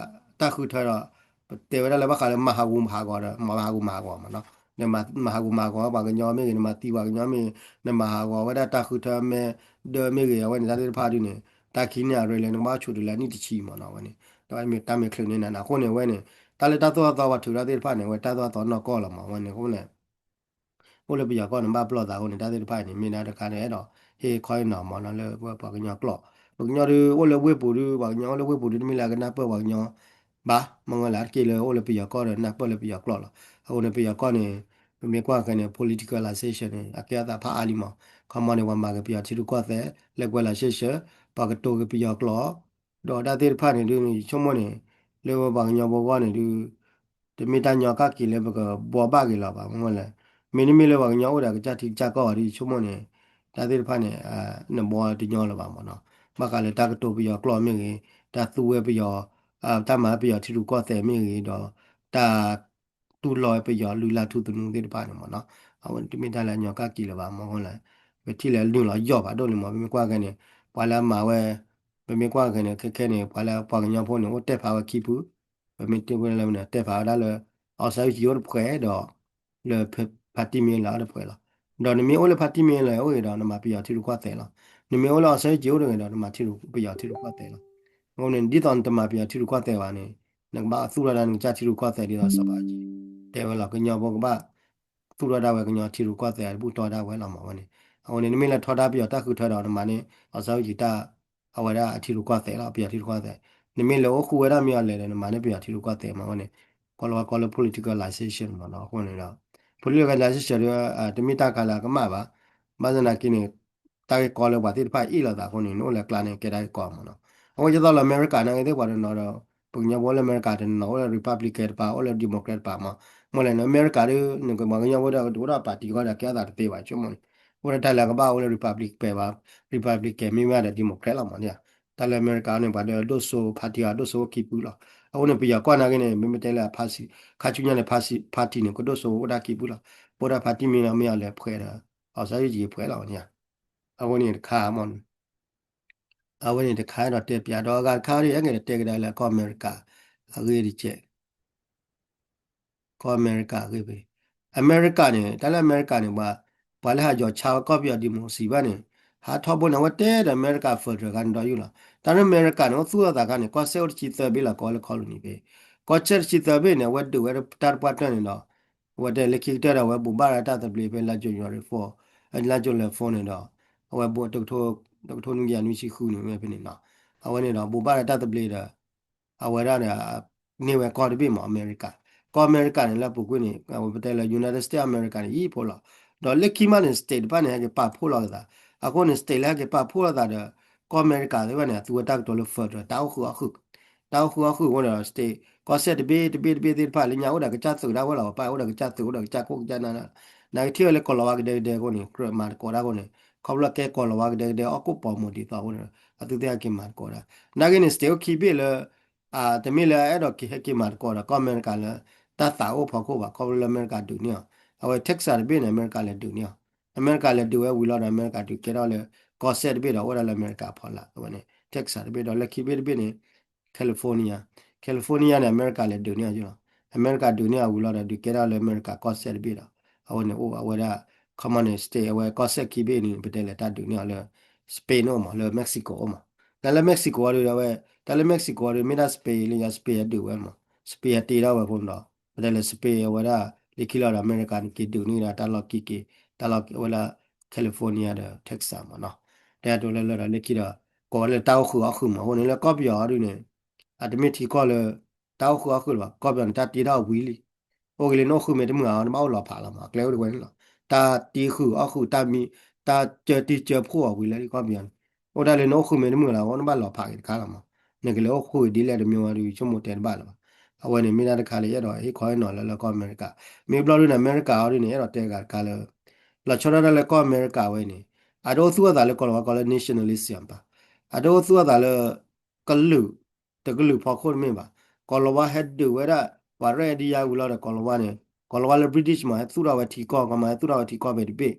တၢ်ဃုထၢဒီး ပတဲဝဲဒၣ်လၢဘၣ်ဃးလၢမၤဟးဂူာ်မၤဟးဂီၤဒီး မၤဟးဂူာ်မၤဟးဂီၤမးနီၤ, နမၤဟးဂူာ်မၤဟးဂီၤပှၤကညီမ့ၢ်ဂ့ၤ, နမၤသံပှၤကညီမ့ၢ်ဂ့ၤ, နမၤဟးဂီၤဝဲဒၣ်တၢ်ဃုထၢမဲဒၢမ့ၢ်ဂ့ၤ, အဝဲန့ၣ်တၢ်သ့ၣ်တဖၣ်ဒ်န့ၣ် တၢ်ခံန့ၣ်အရ့လၢနကဘၣ်အိၣ်ဆူၣ်တုၤလၢအနံၣ်တဆံမးနီၤ, အဝဲန့ၣ် တၢ်မ့ၢ်ချုးန့ၢ်နၤန့ၣ် အဃိန့ၣ် အဝဲန့ၣ် တၢ်လၢတၢ်သိၣ်တၢ်သီပှၤထုးတၢ်သ့ၣ်တဖၣ်န့ၣ် အဝဲတၢ်သိၣ်တၢ်သီနီၢ်ကီၢ်လီၤမး, အဝဲန့ၣ် အဃိန့ၣ် အိၣ်လၢပယီၤကီၢ်န့ၣ် ဘၣ်ပလီၢ်သးအဃိန့ၣ် တၢ်သ့ၣ်တဖၣ်အံၤန့ၣ် မ့ၢ်ဒၣ်တခါန့ၣ် အဲၣ်ဒိးဟ့ၣ်ခီဟ့ၣ်နီၤမးနီၤ လၢပပှၤကညီကျိာ်, ပှၤကညီဒုးအိၣ်လၢဝ့ၢ်ပူၤဒုး ပှၤကညီအိၣ်လၢဝ့ၢ်ပူၤဒုး တမ့ၢ်လၢအကနၢ်ပၢၢ်ပှၤကညီဘၣ်, မ့ၢ်ဝဲလၢတက့ၢ်လၢအိၣ်လၢပယီၤကီၢ်ဒီးနၢ်ပၢၢ်လၢပယီၤကျိာ်လီၤ, အဃိန့ၣ် ပယီၤကီၢ်န့ၣ် ပမ့ၢ်ကွၢ်ခဲန့ၣ် politicalization န့ၣ် အကဲအသးဖးအါလံမး, ခီမီန့ၣ် ပှၤမၤက့ၤပယီၤထံရူၢ်ကီၢ်သဲး လၢကွဲးလီၤစ့ၢ်ဆၢ ပှၤကတိၤက့ၤပယီၤကျိာ် ဒီးတၢ်သ့ၣ်တဖၣ်န့ၣ်ဒုး ယဆိကမိၣ်န့ၣ် လၢပပှၤကညီဖိအဂီၢ်န့ၣ်ဒုး တမ့ၢ်တၢ်ညီကၣ်က့ၤလၢပကဘှီဘၣ်က့ၤလီၤဘၣ်, မ့ၢ်လဲၣ်, မ့တမ့ၢ်လၢပှၤကညီအိၣ်ဒီးကစၢ်ထံကစၢ်ကီၢ်ဘၣ်ဒုး ယဆိကမိၣ်န့ၣ် တၢ်သ့ၣ်တဖၣ်န့ၣ် နဘှီတညီလၢၤဘၣ်မးနီၤ, ဘၣ်ဃးလၢတၢ်ကတိၤပယီၤကျိာ်မ့ၢ်ဂ့ၤ, တၢ်သူဝဲပယီၤ တၢ်မၤပယီၤထံရူၢ်ကီၢ်သဲးမ့ၢ်ဂ့ၤဒီး တၢ် တူၢ်လိာ်ဝဲပယီၤလုၢ်လၢ်ထူသနူသ့ၣ်တဖၣ်န့ၣ်မးနီၤ, အဝဲတမ့ၢ်တၢ်လၢအညီကၣ်က့ၤလၢၤဘၣ်, မ့ၢ်လဲၣ်, ပထံၣ်လၢနုာ်လီၤယီၢ်ဘၣ်ဒိၣ်န့ၣ်မး, ပမ့ၢ်ကွၢ်ခဲန့ၣ် ပှၤလၢအမၤဝဲ ပမ့ၢ်ကွၢ်ခဲန့ၣ် ခဲခဲန့ၣ် ပှၤလၢပှၤကညီဖိန့ၣ် အိၣ်တဲဖးဝဲခံဖု, ပမ့ၢ်တဲဝဲလၢန့ၣ် တဲဖးဝဲဒၣ်လၢ အောင်ဆန်းစုကြည် အိၣ်တဖှဲးဒီး လၢဖါတံၢ်မ့ၢ်လၢအအိၣ်တဖှဲးလီၤ, ဒီးနမ့ၢ်အိၣ်လၢဖါတံၢ်မ့ၢ်လၢအိၣ်ဂ့ၤဒီး နမၤပယီၤထံရူၢ်ကီၢ်သဲးလီၤ, နမ့ၢ်အိၣ်လၢ အောင်ဆန်းစုကြည် အိၣ်တဂ့ၤဒီး နမၤပယီၤထံရူၢ်ကီၢ်သဲးလီၤ, အဃိန့ၣ် ဒ်သိးနတမၤပယီၤထံရူၢ်ကီၢ်သဲးဘၣ်န့ၣ် နကဘၣ်သူၣ်ထီၣ်ဒၣ်နကစၢ်ထံရူၢ်ကီၢ်သဲးဒ်သိးစီၤဘးအူကၠံ တဲဝဲလီၤ, ကညီဖိကဘၣ် သူၣ်ထီၣ်ဒၣ်ဝဲကညီထံရူၢ်ကီၢ်သဲး တဘူၣ်တီၢ်ဒၣ်ဝဲလီၤမး, အဝဲန့ၣ်, အဃိန့ၣ် နမ့ၢ်လဲၤထီဒါပယီၤတၢ်ဃုထၢဒီး နမၤန့ၢ် အောင်ဆန်းစုကြည် တၢ် အဝဲဒၣ်အထံရူၢ်ကီၢ်သဲးလီၤ, ပယီၤထံရူၢ်ကီၢ်သဲး, နမ့ၢ်လဲၤအိၣ်ဃူဝဲဒၣ်မ့ၢ်အီၤလဲၤဒီး နမၤန့ၢ်ပယီၤထံရူၢ်ကီၢ်သဲးမးဝဲန့ၣ်, ကီလီၤဝါကီလၢ politicalization မးနီၤ. အဃိန့ၣ်ဒီး politicalization ဒီး တမ့ၢ်တၢ်ခါလၢအကမၣ်ဘၣ်. ဘၣ်ဆၣ်သနာ်က့န့ၣ် တၢ်ဂ့ၢ်ကီလၢပှၤသ့ၣ်တဖၣ်အ့ၣ်လိာ်သးအဃိန့ၣ် နအိၣ်လၢကျါန့ၣ် ကဲတၢ်ဂ့ၢ်ကီမးနီၤ. အဃိဒ်သိးလၢအမဲရကၤနာ်က့သ့ၣ်ပှၤတနီၤဒီး ပှၤကညီဖိအိၣ်လၢအမဲရကၤတနီၤ အိၣ်လၢ Republican တပၤ အိၣ်လၢ Democrat တပၤမး, မ့ၢ်လဲၣ်န့ၣ် အမဲရကၤဒီး နကပှၤကညီဖိဒီး ကအိၣ်ဒီး party ကီဒီး ကဲအသးတသ့ဘၣ် ဆိကမိၣ်န့ၣ်, အိၣ်ဒီးတၢ်လၢအကဘၣ်အိၣ်လၢ Republican ဘၣ်, Republican မ့ၢ်ဝဲဒၣ်ဒီး Democrat လီၤမးန့ၣ်. တၢ်လၢအမဲရကၤန့ၣ် ပှၤဒီးဒိၣ်စိ party အဒိၣ်စိအိၣ်ခံပုၢ်လီၤ. အဃိန့ၣ် ပယီၤကီၢ်နာ်က့န့ၣ် မ့မ့ၢ်တဲလၢ ခါဆူညါန့ၣ် party န့ၣ် ကဒိၣ်စိအိၣ်ဒၣ်ခံပုၢ်လီၤ. ပအိၣ်ဒၣ် party မ့ၢ်နီၤ မ့ၢ်အီၤလဲၤဖှဲးဒီး အီစၣ်ယုၢ်က့ၤဖှဲးလီၤမးန့ၣ်. အဃိန့ၣ်တခါမး အဝဲန့ၣ်တခါဒီးတဲပျးဒီးအဂၤတခါဒီး ဟဲက့ၤဒီးတဲကဒါလၢကီၢ်အမဲရကၤ အဂ့ၢ်တကဲး ကီၢ်အမဲရကၤအဂ့ၢ်ဖဲ အမဲရကၤန့ၣ် တၢ်လၢအမဲရကၤန့ၣ် ပှၤ ပှၤလၢဟးယီၤဆါဝဲကီၢ်ပယီၤ democracy ဘၣ်န့ၣ် ဟးထီဘိန့ၣ် အဝဲတဲဒီးအမဲရကၤ federal ခါန့ၣ်ဒီးယုၢ်လီၤ. တၢ်လၢအမဲရကၤန့ၣ် အိၣ်သူၣ်အသးခါန့ၣ် ကီၢ်စဲၣ်အိၣ်တဆံသၢဘ့ၣ်လီၤ ကိးလၢ colony ဖဲ ကီၢ်စဲၣ်တဆံသၢဘ့ၣ်န့ၣ် အဝဲဒုးဝဲတၢ်တပှၢ်တၢၢ်န့ၣ်ဒီး အဝဲတဲလၢခံကတၢၢ်ဒီး အဝဲဘိးဘၣ်ရၤတၢ်သဘျ့ဖဲ လါ January four လါ July four န့ၣ်ဒီး အဝဲဘိး တကထိနွံကယၤနွံဆံဃုန့ၣ် ဝဲဖဲန့ၣ်နီၤ. အဝဲန့ၣ်ဒီး ဘိးဘၣ်ရၤတၢ်သဘျ့ဒီး အဝဲဒၣ်ဒီး န့ၢ်ဝဲကီၢ်တဘ့ၣ်မး အမဲရကၤ. ကီၢ်အမဲရကၤန့ၣ် လၢအပူၤကွံာ်န့ၣ် အဝဲပတဲလၢ United States America န့ၣ် ယံာ်ဖိလီၤ. ဒီးလၢခံမးန့ၣ် state တဖၣ်န့ၣ် ဟဲက့ၤပာ်ဖှိၣ်လီၤက့ၤသး. အဃိန့ၣ် state လၢဟဲက့ၤပာ်ဖှိၣ်လီၤသးဒီး ကီၢ်အမဲရကၤသ့ၣ်တဖၣ်န့ၣ် အသူဝဲတၢ်ကတိၤလၢ federal တၢ်အိၣ်ဃုာ်အီၣ်ဃုာ် တၢ်အိၣ်ဃုာ်အီၣ်ဃုာ်အဃိန့ၣ်ဒီး state ကီၢ်စဲၣ်တဘ့ၣ်တဘ့ၣ်တဘ့ၣ်သ့ၣ်တဖၣ် လၢညါအိၣ်ဒီးကစၢ်သုးဒၣ်ဝဲလီၤ ပၢ်အိၣ်ဒီးကစၢ်သုး အိၣ်ဒီးကစၢ်ခိၣ်ကစၢ်နၢ် နာ်က့ထံၣ်ဝဲလၢကိးလီၤဝါကဒဲကဒဲအဃိန့ၣ် ကြၢးမၤသကိးတၢ်အဃိန့ၣ် ခီဖျိလၢကဲကိးလီၤဝါကဒဲကဒဲ အီၣ်ကိၣ်ပီၤမိၢ်ဒ်သိးအဃိန့ၣ် အသုသ့ၣ်ဟဲက့ၤမၤသကိးတၢ်. နာ်က့န့ၣ် state အိၣ်ခံဘ့ၣ်လၢ တမ့ၢ်လၢအဲၣ်ဒိးက့ၤဟဲက့ၤမၤသကိးဒီး ကီၢ်အမဲရကၤလၢ တၢ်သးအိၣ်ဖီခိၣ်ဘၣ် ခီဖျိလၢအမဲရကၤဒုးန့ၢ်အီၤ. အဝဲ Texas တဘ့ၣ်န့ၣ် အမဲရကၤလဲၤဒုးန့ၢ်အီၤ. အမဲရကၤလဲၤဒုးဝဲဝံၤလီၤဒီး အမဲရကၤဒုးကဲထီၣ်လၢ ကီၢ်စဲၣ်တဘ့ၣ်ဒီး အိၣ်ဝဲဒၣ်လၢအမဲရကၤအဖီလာ် အဝဲန့ၣ် Texas တဘ့ၣ်ဒီး လၢခံဘ့ၣ်တဘ့ၣ်န့ၣ် California, California န့ၣ် အမဲရကၤလဲၤဒုးန့ၢ်အီၤလီၤ. အမဲရကၤဒုးန့ၢ်အီၤဝံၤလီၤဒီး ဒုးကဲထီၣ်လၢအမဲရကၤကီၢ်စဲၣ်တဘ့ၣ်ဒီး အဝဲန့ၣ်အိၣ်အဝဲဒၣ် ခီမီန့ၣ် state အဝဲကီၢ်စဲၣ်ခံဘ့ၣ်န့ၣ် ပတဲလဲၤတၢ်ဒုးန့ၢ်အီၤလၢ Spain အိၣ်မး လၢ Mexico အိၣ်မး. တၢ်လၢ Mexico အီၤဒုးဒီးဝဲ တၢ်လၢ Mexico အီၤဒုး မ့ၢ်ဒၣ် Spain လၢညါ Spain ဟဲဒုးဝဲမး Spain ဟဲတ့ထီၣ်ဝဲအဃိန့ၣ်ဒီး ပတဲလဲၤ Spain အဝဲဒၣ် လၢခံလီၤဒီး အမဲရကၤန့ၣ် က့ၤဒုးန့ၢ်ဒၣ်တၢ်လီၢ်ခံက့ၤ တၢ်လီၢ်ဝဲဒၣ် California ဒီး Texas မးနီၤ. တဲအတိၤလၢလၢဒီးလၢခံဒီး ကိးဝဲလၢတၢ်အိၣ်ဃုာ်အီၣ်ဃုာ်မး အဃိန့ၣ်လၢကီၢ်ပယီၤအီၤဒုးန့ၣ် အတမ့ၢ်ထံကီၢ်လၢ တၢ်အိၣ်ဃုာ်အီၣ်ဃုာ်လၢၤဘၣ် ကီၢ်ပယီၤန့ၣ် တၢ်တ့ထီၣ်အဝံၤလံ အိၣ်ဂ့ၤလၢနအိၣ်ဃုာ်မ့ၢ်တမုာ်အီၤ နဘၣ်အိၣ်လီၤဖးလီၤမး အကျဲအိၣ်တဝဲန့ၣ်လီၤ. တၢ်တ့ဃုာ်အီၣ်ဃုာ် တၢ်မံ တၢ်ကၢတံၢ်ကၢဖှိၣ်အဝံၤလၢကီၢ်ပယီၤန့ၣ် အိၣ်ဒၣ်လၢနအိၣ်ဃုာ်မ့ၢ်တမုာ်လီၤ နဘၣ်လီၤဖးက့ၤတခါလီၤမး. နကလဲၤအိၣ်ဃုာ်ဒ်လဲၣ်တမံၤဝဲဒီး ဆိကမိၣ်တဲတဘၣ်လၢၤဘၣ်. အဝဲန့ၣ်မ့ၢ်ဒၣ်တခါလၢယအဲၣ်ဒိးဟ့ၣ်ခီဟ့ၣ်နီၤလၢလၢကီၢ်အမဲရကၤ မ့ၢ်ဘျီဒုန့ၣ် အမဲရကၤအီၤဒုန့ၣ် အဲၣ်ဒိးတဲဂၤတခါလၢ လီၤဆီဒၣ်တၢ်လၢကီၢ်အမဲရကၤဝဲန့ၣ် အတအိၣ်သူၣ်အသးလၢကိးလီၤဝါကိးလၢ nationalism ဘၣ်. အတအိၣ်သူၣ်အသးလၢ ကလုာ် တကလုာ်ဖီခိၣ်တမ့ၢ်ဘၣ်. ကိးလီၤဝါဟဲဒုးဝဲဒၣ် ပှၤရဲၣ်ဒံယါဝံၤလီၤဒီး ကိးလီၤဝါန့ၣ် ကိးလီၤဝါလၢ British မး ဟဲသူၣ်ထီၣ်ဝဲထံကီၢ် ကမၤဟဲသူၣ်ထီၣ်ဝဲထံကီၢ်ဖဲတဘ့ၣ်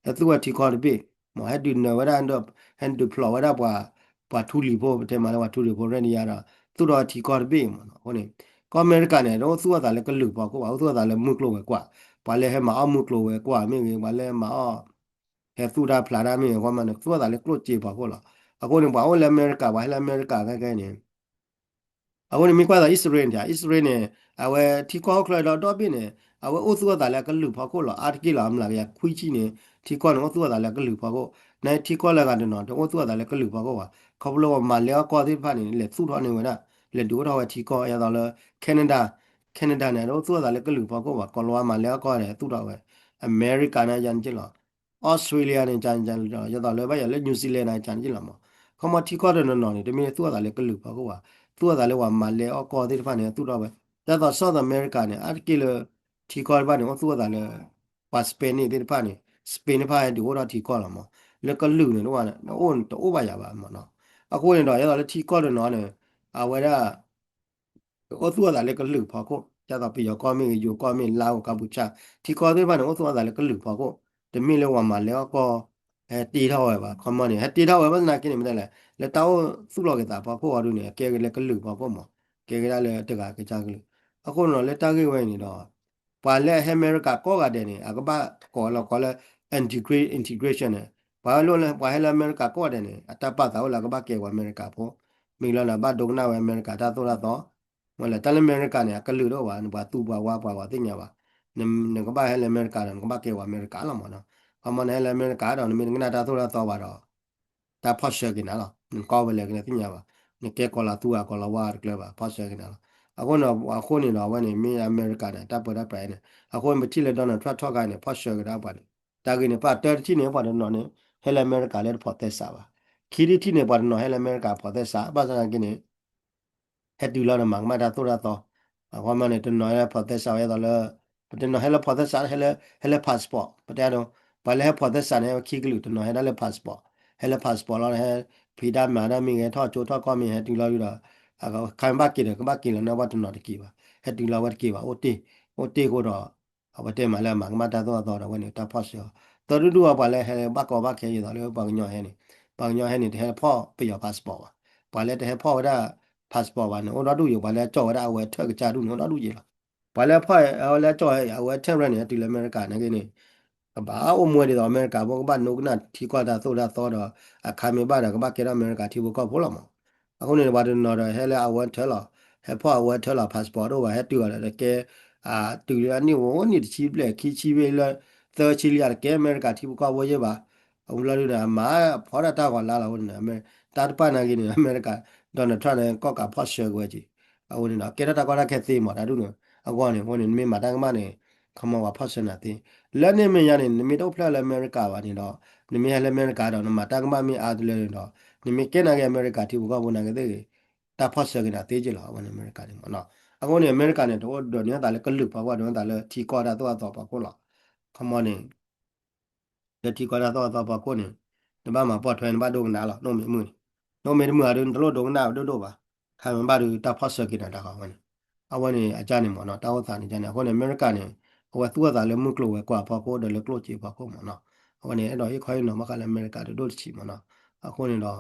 ဟဲသူၣ်ဝဲထံကီၢ်တဘ့ၣ် မး ဟဲဒုးနၢၤဝဲဒၣ် ဟဲဒုးဖျိးဝဲဒၣ်ပှၤ ပှၤထူလံၤဖိ ပတဲမးလၢပှၤထူလံၤဖိရဲၣ်ဒံယါဒီး သူၣ်ထီၣ်ဝဲထံကီၢ်တဘ့ၣ်မးနီၤ. အဃိန့ၣ် ကီၢ်အမဲရကၤန့ၣ် တအိၣ်သူၣ်အသးလၢကလုာ်ဖီခိၣ်ဘၣ် အိၣ်သူၣ်အသးလၢမုၢ်ကျိၤဝဲၤကွာ် ပှၤလၢဟဲမၤအီၣ်မုၢ်ကျိၤဝဲၤကွာ်မ့ၢ်ဂ့ၤ ပှၤလၢမၤအီၣ် ဟဲသူၣ်တၢ်ဖျးတၢ်မ့ၢ်ဂ့ၤ အဃိမးန့ၣ် သူၣ်အသးလၢကျိၣ်စ့ဖီခိၣ်လီၤ. အဃိန့ၣ် ပှၤအိၣ်လၢအမဲရကၤ ပှၤဟဲလၢအမဲရကၤခဲခဲန့ၣ် အဃိန့ၣ် မ့ၢ်ကွၢ်သိးအံၣ်စရ့လးန့ၣ် အံၣ်စရ့လးန့ၣ် အဝဲထံကီၢ်အိၣ်ချၢဒီဒီဘ့ၣ်န့ၣ် အဝဲအိၣ်သူၣ်အသးလၢအကလုာ်ဖီခိၣ်လီၤ. အါတက့ၢ်လီၤ အမျးကယၤခွံဆံန့ၣ် ထံကီၢ်န့ၣ် အိၣ်သူၣ်အသးလၢအကလုာ်ဖီခိၣ် နာ်ထံကီၢ်လၢအဂၤတနီၤ တအိၣ်သူၣ်အသးလၢကလုာ်ဖီခိၣ်ဘၣ်. ခီဖျိပှၤမၤလဲအီၣ်ကီၢ်သ့ၣ်တဖၣ်န့ၣ် လဲၤသူၣ်ထီၣ်န့ၢ်ဝဲဒၣ် လဲၤဒုးအိၣ်ထီၣ်ဝဲထံကီၢ် ဒ်သိးလၢ Canada, Canada န့ၣ် တအိၣ်သူၣ်အသးလၢကလုာ်ဖီခိၣ်ဘၣ် ကိးလီၤဝါမၤလဲအီၣ်ကီၢ်ဒီးသူၣ်ထီၣ်ဝဲ အမဲရကၤန့ၣ် ယၤန့ၣ်က့လီၤ. အီစထြ့လယါန့ၣ် ဒ်သိးလၢဘၣ်ယၤလၢ New Zealand န့ၣ် ဒ်သိးန့ၣ်က့လီၤမး. ခီမီထံကီၢ်တနီၤနီၤန့ၣ် တမ့ၢ်သူၣ်အသးလၢကလုာ်ဖီခိၣ်ဘၣ် သူၣ်အသးလၢပှၤမၤလဲအီၣ်ကီၢ်သ့ၣ်တဖၣ်န့ၣ် သူၣ်ထီၣ်ဝဲ ဒ်သိး South America န့ၣ် အါတက့ၢ်လၢ ထံကီၢ်တဖၣ်န့ၣ် အိၣ်သူၣ်အသးလၢ ပှၤ Spanish သ့ၣ်တဖၣ်န့ၣ် Spain တဖၣ်ဟဲဒုးအိၣ်ထီၣ်ထံကီၢ်လီၤမး. လၢကလုာ်န့ၣ် တအိၣ်ဘၣ်ယၤဘၣ်မးနီၤ. အဃိန့ၣ်ဒီး ဒ်သိးလၢထံကီၢ်တနီၤန့ၣ် အဝဲဒၣ် အိၣ်သူၣ်အသးလၢကလုာ်ဖီခိၣ် ဒ်သိးပယီၤကီၢ်မ့ၢ်ဂ့ၤ ယိၤကီၢ်မ့ၢ် လါအိၣ် ကီၢ်ပူၤဆၣ် ထံကီၢ်သ့ၣ်တဖၣ်န့ၣ် အိၣ်သူၣ်အသးလၢကလုာ်ဖီခိၣ် တမ့ၢ်လၢပှၤမၤလဲအီၣ်ကီၢ် ဟဲတ့ထီၣ်ဝဲဘၣ် ခီမီန့ၣ် ဟဲတ့ထီၣ်ဝဲဘၣ်သနာ်က့န့ၣ် မ့ၢ်တဲလဲၣ် လၢတၢ်အိၣ်သူၣ်လီၤက့ၤသးဖီခိၣ်အီၤဒုန့ၣ် အကဲက့ၤလၢကလုာ်ဖီခိၣ်မး ကဲက့ၤဒၣ်လၢတဂၤကစၢ်ကလုာ် အဃိန့ၣ်လီၤ လၢတၢ်ဂ့ၢ်ဝဲအံၤန့ၣ်ဒီး ပှၤလၢအဟဲအမဲရကၤကိးဂၤဒဲးန့ၣ် အကဘၣ်ကိးလီၤကိးလၢ integrate integration န့ၣ် ပှၤလၢပှၤဟဲလၢအမဲရကၤကိးဂၤဒဲးန့ၣ် အတၢ်ပာ်သးအိၣ်လၢအကဘၣ်ကဲပှၤအမဲရကၤဖိ မ့ၢ်လီၤလၢအဘၣ်ဒိကနၣ်ဝဲအမဲရကၤတၢ်သိၣ်တၢ်သီ မ့ၢ်လၢတၢ်လၢအမဲရကၤန့ၣ် အကလုာ်တအိၣ်ဘၣ် နပှၤသူပှၤဝါပှၤဝဲသ့ၣ်ညါဘၣ် နကဘၣ်ဟဲလၢအမဲရကၤဒီး နကဘၣ်ကဲပှၤအမဲရကၤလီၤမးနီၤ ခီမီနဟဲလၢအမဲရကၤဒီး နမ့ၢ်တကနၣ်တၢ်သိၣ်တၢ်သီဘၣ်ဒီး တၢ်ဖီၣ်ဆှၢက့ၤနၤလီၤ နကီၢ်ဝဲလဲၤက့ၤနသ့ၣ်ညါဘၣ် နကဲကီၤလၤသူဧါ ကီၤလၤဝါတကျၢၤဘၣ် ဖီၣ်ဆှၢက့ၤနၤလီၤ. အဃိန့ၣ် အဃိန့ၣ်ဒီး အဝဲန့ၣ် မ့ၢ်အမဲရကၤန့ၣ် တၢ်ပၢတၢ်ပြးအံၤန့ၣ် အဃိန့ၣ် ပထံၣ်လၢ Donald Trump ထီၣ်ခါန့ၣ် ဖီၣ်ဆှၢက့ၤဒၣ်ပှၤန့ၣ် တၢ်ဂ့ၢ်န့ၣ် ပှၤတၢတထံၣ်န့ၣ် ပှၤတနီၤန့ၣ် ဟဲလၢအမဲရကၤလၢတဖိးသဲစးဘၣ်. ခံထံၣ်တထံၣ်န့ၣ် ပှၤတနီၤဟဲလၢအမဲရကၤဖိးသဲစး ဘၣ်ဆၣ်သနာ်က့န့ၣ် ဟဲတုၤလီၤဒီးမၤကမၣ်တၢ်သိၣ်တၢ်သီ, အဃိမ့ၢ်န့ၣ် တနီၤဟဲလၢဖိးသဲစးဝဲသိးလၢ ပတနီၤဟဲလၢဖိးသဲစး ဟဲလၢ ဟဲလၢ passport ပတဲဒိ ပှၤလၢဟဲဖိးသဲစးန့ၣ် ဟဲဝဲခံကလုာ် တနီၤဟဲဒၣ်လၢ passport ဟဲလၢ passport လီၤ ဟဲဖံးတၢ်မၤတၢ်မ့ၢ်ဂ့ၤ ထီၣ်ကၠိထီၣ်ကီၢ်မ့ၢ်ဟဲတုၤလီၤဒီး ခါမ့ၢ်ဘၣ်က့ၤဒီး ကဘၣ်က့ၤလီၤန့ၣ် အဝဲတနီၤတက့ၤဘၣ် ဟဲတုၤလီၤအဝဲတက့ၤဘၣ် အိၣ်တ့ၢ် အိၣ်တ့ၢ်အဃိဒီး အဝဲတဲမးလၢအမၤကမၣ်တၢ်သိၣ်တၢ်သီဒီး အဝဲန့ၣ်တၢ်ဖီၣ်ဆှၢအီၤ သၢဒူၣ်ဒူၣ်အီၤ ပှၤလၢဟဲလၢဘၣ်ကီဘၣ်ခဲယသိးလၢပှၤကညီဟဲန့ၣ် ပှၤကညီဟဲန့ၣ် တဟဲဖီၣ်ပယီၤ passport ဘၣ်. ပှၤလၢတဟဲဖီၣ်ဝဲဒၣ် passport ဘၣ်န့ၣ် အိၣ်ဒီဒူၣ်ယိာ် ပှၤလၢအကၠီၣ်ဝဲဒၣ်အဝဲထၢၣ်ကစၢ်ဒူၣ်န့ၣ် အိၣ်ဒီဒူၣ်ယိာ်လီၤ. ပှၤလၢဖီၣ်ဝဲလၢအကၠီၣ်ဝဲအဝဲထၢၣ်ရဲၣ်န့ၣ် တုၤလၢအမဲရကၤနာ်က့န့ၣ် ကဘၣ်အိၣ်မူဝဲဒ်သိးအမဲရကၤဖိ ကဘၣ်နိကနၣ်ထံကီၢ်တၢ်သိၣ်တၢ်သီဒီး အခါမ့ၢ်ဘၣ်ဒီး ကဘၣ်ကဲထီၣ်အမဲရကၤထံဖိကီၢ်ဖိလီၤမး. အဃိန့ၣ် ပှၤတနီၤဒီးဟဲလၢအဝဲထၢၣ်လီၤ ဟဲဖီၣ်အဝဲထၢၣ်လီၤ passport တအိၣ်ဘၣ် ဟဲတုၤအီၤဒီးတကဲ တုၤလၢအနံၣ်အိၣ်နံၣ်တဆံဘျဲၣ် ခံဆံဘျဲၣ်လၢ သၢဆံလံ တကဲအမဲရကၤထံဖိကီၢ်ဖိယဲၢ်ဘၣ်. အဝဲလီၤဒုးန့ၣ် အမၤဖီဒၣ်တၢ်ဂီၤလါလီၤအဃိန့ၣ် တၢ်တပာ်နာ်က့န့ၣ် အမဲရကၤ Donald Trump န့ၣ် ကီၣ်ကးဖီၣ်ဆှၢက့ၤဝဲက့ၤ အဃိန့ၣ်ဒီး ကဲထီၣ်တၢ်ကီတၢ်ခဲသ့မး တၢ်ဒ်န့ၣ်အဃိန့ၣ် နမ့ၢ်မၤတၢ်ကမၣ်န့ၣ် ခီမီပှၤဖီၣ်ဆှၢနၤသ့ လၢန့ၣ်မ့ၢ်ညါန့ၣ် နမ့ၢ်တအိၣ်ဖျဲၣ်လၢအမဲရကၤဘၣ်န့ၣ်ဒီး နမ့ၢ်ဟဲလၢအမဲရကၤဒီး နမၤတၢ်ကမၣ်မ့ၢ်အါတလၢန့ၣ်ဒီး နမ့ၢ်ကဲနာ်က့အမဲရကၤထံဖိကီၢ်ဖိနာ်က့သ့ၣ်ဂ့ၤ တၢ်ဖီၣ်ဆှၢက့ၤနၤသ့က့ၤလီၤ အဝဲန့ၣ်အမဲရကၤန့ၣ်မးနီၤ. အဃိန့ၣ် အမဲရကၤန့ၣ် တအိၣ်ဒိးန့ၢ်အသးလၢကလုာ်ဖီခိၣ် ဒိးန့ၢ်အသးလၢထံကီၢ်တၢ်သိၣ်တၢ်သီဖီခိၣ်လီၤ. ခီမီန့ၣ် လၢထံကီၢ်တၢ်သိၣ်တၢ်သီဖီခိၣ်န့ၣ် နဘၣ်မၤပိာ်ထွဲ နဘၣ်ဒိကနၣ်လီၤ နအိၣ်မ့ၢ်မုာ်န့ၣ် နအိၣ်မ့ၢ်တမုာ်အဒုး နတလိၣ်ဒိကနၣ်ဒိၣ်ဒိၣ်ဘၣ်. ခါမ့ၢ်ဘၣ်ဒုးတၢ်ဖီၣ်ဆှၢက့ၤနၤတၢ်ဃီဝဲန့ၣ် အဝဲန့ၣ်အကၢ်န့ၣ်မးနီၤ တၢ်အိၣ်သးန့ၣ်ကၢ်န့ၣ် အဃိန့ၣ် အမဲရကၤန့ၣ် အဝဲသူၣ်အသးလၢမုၢ်ကျိၤဝဲၤကွာ်ဖီခိၣ်ဒီးလၢကျိၣ်စ့ဖီခိၣ်မးနီၤ. အဝဲန့ၣ် အဲၣ်ဒိးဟ့ၣ်ခီဟ့ၣ်နီၤဘၣ်ဃးလၢအမဲရကၤတဒိၣ်တဆံးမးနီၤ. အဃိန့ၣ်ဒီး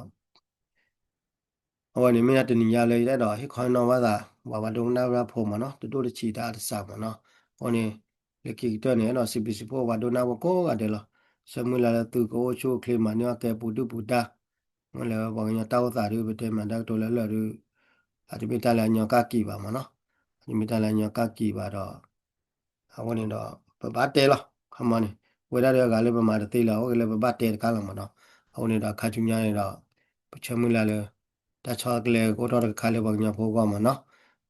အဝဲန့ၣ်မ့ၢ်ဒၣ်တနံၤညါလၢယအဲၣ်ဒိးဟ့ၣ်ခီဟ့ၣ်နီၤဘၣ်သး ပှၤပှၤဒိကနၣ်ဝဲဒၣ်ဖိမးနီၤ တဒိၣ်တဆံးတၢ်အတစးမးနီၤ. အဃိန့ၣ် လၢခံကတၢၢ်န့ၣ် အဲၣ်ဒိးစံးဘျုးစံးဖှိၣ်ပှၤဒိကနၣ်ဖိကိးဂၤဒဲးလီၤ. ဆၢမုၢ်လၢ်လၢသုကအိၣ်ဆူၣ်အိၣ်ချ့မၤန့ၢ်အီၣ်ကဲပူၤဒုၣ်ပူၤဒါ မ့ၢ်လၢပှၤကညီတၢ်အိၣ်သးဒုး ပတဲမၤတၢ်ကတိၤလၢလၢာ်ဒုး အတမ့ၢ်တၢ်လၢအညီကၣ်ကံၤဘၣ်မးနီၤ. အတမ့ၢ်တၢ်လၢအညီကၣ်ကံၤဘၣ်ဒီး အဃိန့ၣ်ဒီး ပဘၣ်တဲလီၤ ခီမီန့ၣ် ဝဲဒၣ်ဒီးအဂၤလၢပမၤတသ့လၢၤ အိၣ်က့ၤလၢပဘၣ်တဲတခါလီၤမးနီၤ. အဃိန့ၣ်ဒီးခါဆူညါန့ၣ်ဒီး ပဆၢမုၢ်လၢ်လၢ တၢ်ဆီတလဲကအိၣ်ထီၣ်တခါလၢပှၤကညီဖိအဂီၢ်မးနီၤ.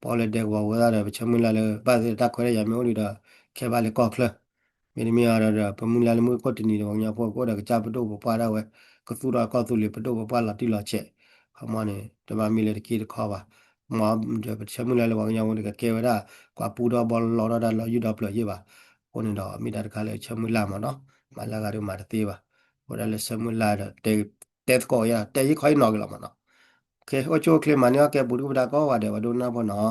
ပအိၣ်လၢဒဲကဝီၤဝဲဒၣ်ဒီး ပဆၢမုၢ်လၢ်လၢ ဘၣ်သ့ၣ်တၢ်ခွဲးတၢ်ယာ်မ့ၢ်အိၣ်ဒံးဒီး ခဲဘၣ်လၢကီၢ်ချၢ မ့တမ့ၢ်အီၤဒီး ပမုၢ်လၢ်လၢမုၢ်ကအိၣ်တနံၤဒီး ပှၤကညီဖိကအိၣ်ဒီးကစၢ်ပဒိၣ်ပပှၢ်ဒၣ်ဝဲ ကသူၣ်ထီၣ်ကီၢ်သူလ့ၤပဒိၣ်ပပှၢ်လီၤတံၢ်လီၤဆဲး ခီမီန့ၣ် တဘၣ်မ့ၢ်လၢတက့ၢ်တခီဘၣ်. မ်ဒီးပဆၢမုၢ်လၢ်လၢပှၤကညီဖိန့ၣ် ကကဲဝဲဒၣ် ပှၤပူထီၣ်ဘီလီထီၣ်တၢ်လီၤယုၢ်ဒီးပျၢၤယ့ၢ်ဘၣ်. အဃိန့ၣ်ဒီး မ့ၢ်တၢ်တခါလၢဆၢမုၢ်လၢ်မးနီၤ, မၤလၢဂၤဒီးမၤတသ့ဘၣ်. အဃိဒၣ်လၢဆၢမုၢ်လၢ်ဒီး တဲသကိးယၤ တဲဟ့ၣ်ခီဟ့ၣ်နီၤက့ၤလီၤမးနီၤ. အိၣ်ဆူၣ်အိၣ်ချ့မၤန့ၢ်အီၣ်ကဲပူၤဒုၣ်ပူၤဒါကိးဂၤဒဲး ပှၤဒိကနၣ်ဖိနီၤ.